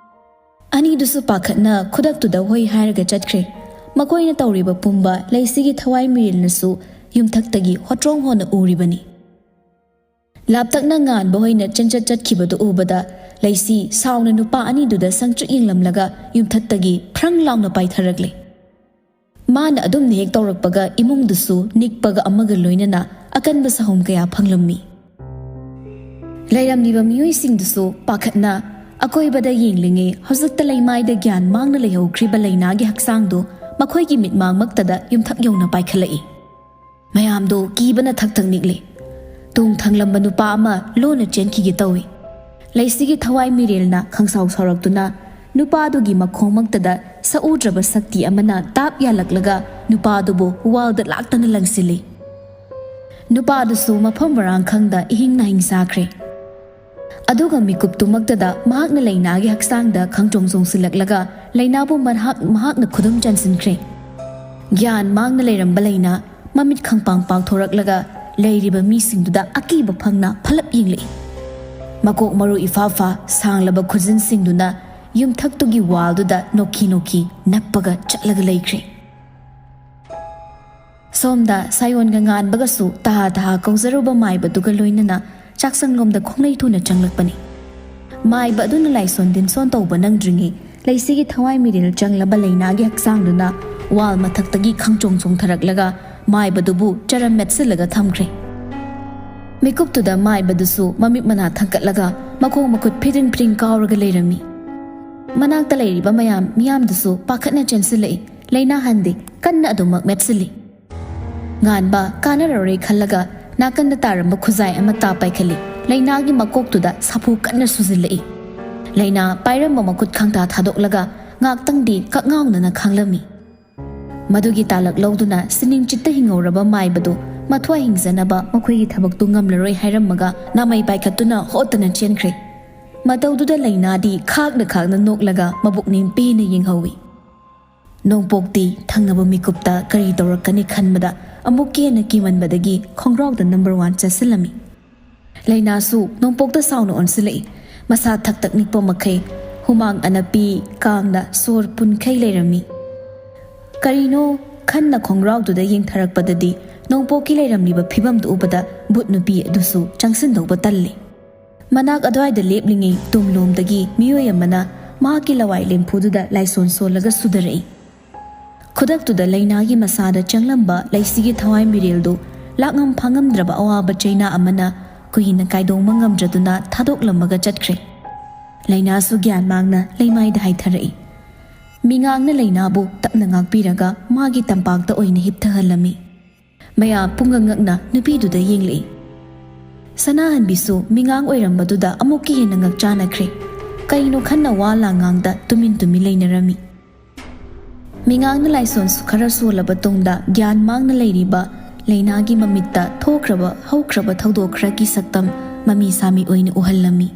ꯑꯅꯤꯗꯨꯁꯨ ꯄꯥꯈꯠꯅ ꯈꯨꯗꯛꯇꯨꯗ ꯍꯣꯏ ꯍꯥꯏꯔꯒ ꯆꯠꯈ꯭ꯔꯦ꯫ ꯃꯈꯣꯏꯅ ꯇꯧꯔꯤꯕ ꯄꯨꯝꯕ ꯂꯩꯁꯤꯒꯤ ꯊꯋꯥꯏ ꯃꯤꯔꯦꯜꯅꯁꯨ ꯌꯨꯝꯊꯛꯇꯒꯤ ꯍꯣꯇ꯭ꯔꯣꯡ ꯍꯣꯟꯅ ꯎꯔꯤꯕꯅꯤ꯫ ꯂꯥꯞꯇꯛꯅ ꯉꯥꯟꯕ ꯍꯣꯏꯅ ꯆꯦꯟꯆꯠ ꯆꯠꯈꯤꯕꯗꯨ ꯎꯕꯗ ꯂꯩꯁꯤ ꯁꯥꯎꯅ ꯅꯨꯄꯥ ꯑꯅꯤꯗꯨꯗ ꯁꯪꯇ꯭ꯔꯤꯛ ꯌꯦꯡꯂꯝꯂꯒ ꯌꯨꯝꯊꯛꯇꯒꯤ ꯐ꯭ꯔꯪ ꯂꯥꯎꯅ ꯄꯥꯏꯊꯔꯛꯂꯦ꯫ ꯃꯥꯅ ꯑꯗꯨꯝꯅ ꯍꯦꯛ ꯇꯧꯔꯛꯄꯒ ꯏꯃꯨꯡꯗꯨꯁꯨ ꯅꯤꯛꯄꯒ ꯑꯃꯒ ꯂꯣꯏꯅꯅ ꯑꯀꯟꯕ ꯁꯥꯍꯨꯝ ꯀꯌꯥ ꯐꯪꯂꯝꯃꯤ꯫ ꯂꯩꯔꯝꯂꯤꯕ ꯃꯤꯑꯣꯏꯁꯤꯡꯗꯨꯁꯨ ꯄꯥꯈꯠꯅ ꯑꯀꯣꯏꯕꯗ ꯌꯦꯡꯂꯤꯉꯩ ꯍꯧꯖꯤꯛꯇ ꯂꯩꯃꯥꯏꯗ ꯒ꯭ꯌꯥꯟ ꯃꯥꯡꯅ ꯂꯩꯍꯧꯈ꯭ꯔꯤꯕ ꯂꯩꯅꯥꯒꯤ ꯍꯛꯆꯥꯡꯗꯨ ꯃꯈꯣꯏꯒꯤ ꯃꯤꯠꯃꯥꯡꯃꯛꯇꯗ ꯌꯨꯝꯊꯛ ꯌꯧꯅ ꯄꯥꯏꯈꯠꯂꯛꯏ꯫ ꯃꯌꯥꯝꯗꯣ ꯀꯤꯕꯅ ꯊꯛ ꯊꯛ ꯅꯤꯛꯂꯤ꯫ ꯇꯨꯡ ꯊꯪꯂꯝꯕ ꯅꯨꯄꯥ ꯑꯃ ꯂꯣꯟꯅ ꯆꯦꯟꯈꯤꯒꯦ ꯇꯧꯏ꯫ ꯂꯩꯁꯤꯒꯤ ꯊꯋꯥꯏ ꯃꯤꯔꯦꯜꯅ ꯈꯪꯁꯥꯎ ꯁꯥꯎꯔꯛꯇꯨꯅ ꯅꯨꯄꯥꯗꯨꯒꯤ ꯃꯈꯣꯡꯃꯛꯇꯗ ꯁꯛꯎꯗ꯭ꯔꯕ ꯁꯛꯇꯤ ꯑꯃꯅ ꯇꯥꯞ ꯌꯥꯜꯂꯛꯂꯒ ꯅꯨꯄꯥꯗꯨꯕꯨ ꯋꯥꯜꯗ ꯂꯥꯛꯇꯅ ꯂꯪꯁꯤꯜꯂꯤ꯫ ꯅꯨꯄꯥꯗꯨꯁꯨ ꯃꯐꯝ ꯃꯔꯥꯡ ꯈꯪꯗ ꯏꯍꯤꯡ ꯅꯥꯍꯤꯡ ꯆꯥꯈ꯭ꯔꯦ꯫ ꯑꯗꯨꯒ ꯃꯤꯀꯨꯞꯇꯨꯃꯛꯇꯗ ꯃꯍꯥꯛꯅ ꯂꯩꯅꯥꯒꯤ ꯍꯛꯆꯥꯡꯗ ꯈꯪꯆꯣꯡ ꯆꯣꯡꯁꯤꯜꯂꯛꯂꯒ ꯂꯩꯅꯥꯕꯨ ꯃꯍꯥꯛ, ꯃꯍꯥꯛꯅ ꯈꯨꯗꯨꯝ ꯆꯟꯁꯤꯟꯈ꯭ꯔꯦ꯫ ꯒ꯭ꯌꯥꯟ ꯃꯥꯡꯅ ꯂꯩꯔꯝꯕ ꯂꯩꯅꯥ ꯃꯃꯤꯠ ꯈꯪꯄꯥꯡ ꯄꯥꯡꯊꯣꯔꯛꯂꯒ ꯂꯩꯔꯤꯕ ꯃꯤꯁꯤꯡꯗꯨꯗ ꯑꯀꯤꯕ ꯐꯪꯅ ꯐꯂꯞ ꯌꯦꯡꯂꯛꯏ꯫ ꯃꯀꯣꯛ ꯃꯔꯨ ꯏꯐꯥ ꯐꯥ ꯁꯥꯡꯂꯕ ꯈꯨꯖꯤꯟꯁꯤꯡꯗꯨꯅ ꯌꯨꯝꯊꯛꯇꯨꯒꯤ ꯋꯥꯜꯗꯨꯗ ꯅꯣꯛꯈꯤ ꯅꯣꯛꯈꯤ ꯅꯞꯄꯒ ꯆꯠꯂꯒ ꯂꯩꯈ꯭ꯔꯦ꯫ ꯁꯣꯝꯗ ꯁꯥꯌꯣꯟꯒ ꯉꯥꯟꯕꯒꯁꯨ ꯇꯍꯥ ꯇꯍꯥ ꯀꯧꯖꯔꯨꯕ ꯃꯥꯏꯕꯗꯨꯒ ꯂꯣꯏꯅꯅ ꯆꯥꯛꯁꯪꯂꯣꯝꯗ ꯈꯣꯡꯂꯩ ꯊꯨꯅ ꯆꯪꯂꯛꯄꯅꯤ꯫ ꯃꯥꯏꯕ ꯑꯗꯨꯅ ꯂꯥꯏꯁꯣꯟ ꯇꯤꯟꯁꯣꯟ ꯇꯧꯕ ꯅꯪꯗ꯭ꯔꯤꯉꯩ ꯂꯩꯁꯤꯒꯤ ꯊꯋꯥꯏ ꯃꯤꯔꯦꯜ ꯆꯪꯂꯕ ꯂꯩꯅꯥꯒꯤ ꯍꯛꯆꯥꯡꯗꯨꯅ ꯋꯥꯜ ꯃꯊꯛꯇꯒꯤ ꯈꯪꯆꯣꯡ ꯆꯣꯡꯊꯔꯛꯂꯒ ꯃꯥꯏꯕꯗꯨꯕꯨ ꯆꯔꯝ ꯃꯦꯠꯁꯤꯜꯂꯒ ꯊꯝꯈ꯭ꯔꯦ꯫ ꯃꯤꯀꯨꯞꯇꯨꯗ ꯃꯥꯏꯕꯗꯨꯁꯨ ꯃꯃꯤꯠ ꯃꯅꯥ ꯊꯛꯀꯠꯂꯒ ꯃꯈꯣꯡ ꯃꯈꯨꯠ ꯐꯤꯗ꯭ꯔꯤꯡ ꯐꯤꯗ꯭ꯔꯤꯡ ꯀꯥꯎꯔꯒ ꯂꯩꯔꯝꯃꯤ꯫ ꯃꯅꯥꯛꯇ ꯂꯩꯔꯤꯕ ꯃꯌꯥꯝ ꯃꯤꯌꯥꯝꯗꯨꯁꯨ ꯄꯥꯈꯠꯅ ꯆꯦꯟꯁꯤꯜꯂꯛꯏ꯫ ꯂꯩꯅꯥ ꯍꯟꯗꯦ, ꯀꯟꯅ ꯑꯗꯨꯃꯛ ꯃꯦꯠꯁꯤꯜꯂꯤ꯫ ꯉꯥꯟꯕ ꯀꯥꯟꯅꯔꯔꯣꯏ ꯈꯜꯂꯒ ꯅꯥꯀꯟꯗ ꯇꯥꯔꯝꯕ ꯈꯨꯖꯥꯏ ꯑꯃ ꯇꯥ ꯄꯥꯏꯈꯠꯂꯤ꯫ ꯂꯩꯅꯥꯒꯤ ꯃꯀꯣꯛꯇꯨꯗ ꯁꯥꯐꯨ ꯀꯟꯅ ꯁꯨꯖꯤꯜꯂꯛꯏ꯫ ꯂꯩꯅꯥ ꯄꯥꯏꯔꯝꯕ ꯃꯈꯨꯠ ꯈꯪꯇꯥ ꯊꯥꯗꯣꯛꯂꯒ ꯉꯥꯛꯇꯪꯗꯤ ꯀꯛꯉꯥꯎꯅꯅ ꯈꯥꯡꯂꯝꯃꯤ꯫ ꯃꯗꯨꯒꯤ ꯇꯥꯂꯛ ꯂꯧꯗꯨꯅ ꯁꯤꯅꯤꯡ ꯆꯤꯠꯇ ꯍꯤꯡꯍꯧꯔꯕ ꯃꯥꯏꯕꯗꯨ ꯃꯊ꯭ꯋꯥꯏ ꯍꯤꯡꯖꯅꯕ ꯃꯈꯣꯏꯒꯤ ꯊꯕꯛꯇꯨ ꯉꯝꯂꯔꯣꯏ ꯍꯥꯏꯔꯝꯃꯒ ꯅꯥꯃꯩ ꯄꯥꯏꯈꯠꯇꯨꯅ ꯍꯣꯠꯇꯅ ꯆꯦꯟꯈ꯭ꯔꯦ꯫ ꯃꯇꯧꯗꯨꯗ ꯂꯩꯅꯥꯗꯤ ꯈꯥꯛꯅ ꯈꯥꯛꯅ ꯅꯣꯛꯂꯒ ꯃꯕꯨꯛꯅꯤꯡ ꯄꯦꯟꯅ ꯌꯦꯡꯍꯧꯏ꯫ ꯅꯣꯡꯄꯣꯛꯇꯤ ꯊꯪꯅꯕ ꯃꯤꯀꯨꯞꯇ ꯀꯔꯤ ꯇꯧꯔꯛꯀꯅꯤ ꯈꯟꯕꯗ ꯑꯃꯨꯛꯀ ꯍꯦꯟꯅ ꯀꯤꯃꯟꯕꯗꯒꯤ ꯈꯣꯡꯒ꯭ꯔꯥꯎꯗ ꯅꯝꯕꯔ ꯋꯥꯟ ꯆꯠꯁꯤꯜꯂꯝꯃꯤ꯫ ꯂꯩꯅꯥꯁꯨ ꯅꯣꯡꯄꯣꯛꯇ ꯁꯥꯎꯅ ꯑꯣꯟꯁꯤꯜꯂꯛꯏ꯫ ꯃꯁꯥ ꯊꯛ ꯊꯛ ꯅꯤꯛꯄ ꯃꯈꯩ ꯍꯨꯃꯥꯡ ꯑꯅꯞꯄꯤ ꯀꯥꯡꯅ ꯁꯣꯔ ꯄꯨꯟꯈꯩ ꯂꯩꯔꯝꯃꯤ꯫ ꯀꯔꯤꯅꯣ ꯈꯟꯅ ꯈꯣꯡꯒ꯭ꯔꯥꯎꯗꯨꯗ ꯌꯦꯡꯊꯔꯛꯄꯗꯗꯤ ꯅꯣꯡꯄꯣꯛꯀꯤ ꯂꯩꯔꯝꯂꯤꯕ ꯐꯤꯕꯝꯗꯨ ꯎꯕꯗ ꯚꯨꯠ ꯅꯨꯄꯤ ꯑꯗꯨꯁꯨ ꯆꯪꯁꯤꯟꯗꯧꯕ ꯇꯜꯂꯤ꯫ ꯃꯅꯥꯛ ꯑꯗꯨꯋꯥꯏꯗ ꯂꯦꯞꯂꯤꯉꯩ ꯇꯨꯝꯂꯣꯝꯗꯒꯤ ꯃꯤꯑꯣꯏ ꯑꯃꯅ ꯃꯍꯥꯛꯀꯤ ꯂꯋꯥꯏ ꯂꯦꯝꯐꯨꯗꯨꯗ ꯂꯥꯏꯁꯣꯟ ꯁꯣꯜꯂꯒ ꯁꯨꯗꯔꯛꯏ꯫ ꯈꯨꯗꯛꯇꯨꯗ ꯂꯩꯅꯥꯒꯤ ꯃꯁꯥꯗ ꯆꯪꯂꯝꯕ ꯂꯩꯁꯤꯒꯤ ꯊꯋꯥꯏ ꯃꯤꯔꯦꯜꯗꯨ ꯂꯥꯛꯉꯝ ꯐꯥꯉꯝꯗ꯭ꯔꯕ ꯑꯋꯥꯕ ꯆꯩꯅꯥ ꯑꯃꯅ ꯀꯨꯏꯅ ꯀꯥꯏꯗꯣꯡꯕ ꯉꯝꯗ꯭ꯔꯗꯨꯅ ꯊꯥꯗꯣꯛꯂꯝꯃꯒ ꯆꯠꯈ꯭ꯔꯦ꯫ ꯂꯩꯅꯥꯁꯨ ꯒ꯭ꯌꯥꯟ ꯃꯥꯡꯅ ꯂꯩꯃꯥꯏꯗ ꯍꯥꯏꯊꯔꯛꯏ꯫ ꯃꯤꯉꯥꯡꯅ ꯂꯩꯅꯥꯕꯨ ꯇꯞꯅ ꯉꯥꯛꯄꯤꯔꯒ ꯃꯥꯒꯤ ꯇꯝꯄꯥꯛꯇ ꯑꯣꯏꯅ ꯍꯤꯞꯊꯍꯜꯂꯝꯃꯤ꯫ ꯃꯌꯥꯝ ꯄꯨꯡꯉꯛ ꯉꯛꯅ ꯅꯨꯄꯤꯗꯨꯗ ꯌꯦꯡꯂꯛꯏ꯫ ꯁꯅꯥꯍꯟꯕꯤꯁꯨ ꯃꯤꯉꯥꯡ ꯑꯣꯏꯔꯝꯕꯗꯨꯗ ꯑꯃꯨꯛꯀ ꯍꯦꯟꯅ ꯉꯛꯆꯥꯅꯈ꯭ꯔꯦ꯫ ꯀꯩꯅꯣ ꯈꯟꯅ ꯋꯥ ꯂꯥꯡꯉꯥꯡꯗ ꯇꯨꯃꯤꯟ ꯇꯨꯃꯤꯟ ꯂꯩꯅꯔꯝꯃꯤ꯫ ꯃꯤꯉꯥꯡꯅ ꯂꯥꯏꯁꯣꯟꯁꯨ ꯈꯔ ꯁꯣꯜꯂꯕ ꯇꯨꯡꯗ ꯒ꯭ꯌꯥꯟ ꯃꯥꯡꯅ ꯂꯩꯔꯤꯕ ꯂꯩꯅꯥꯒꯤ ꯃꯃꯤꯠꯇ ꯊꯣꯛꯈ꯭ꯔꯕ ꯍꯧꯈ꯭ꯔꯕ ꯊꯧꯗꯣꯛ ꯈꯔꯒꯤ ꯁꯛꯇꯝ ꯃꯃꯤ ꯁꯥꯃꯤ ꯑꯣꯏꯅ ꯎꯍꯜꯂꯝꯃꯤ꯫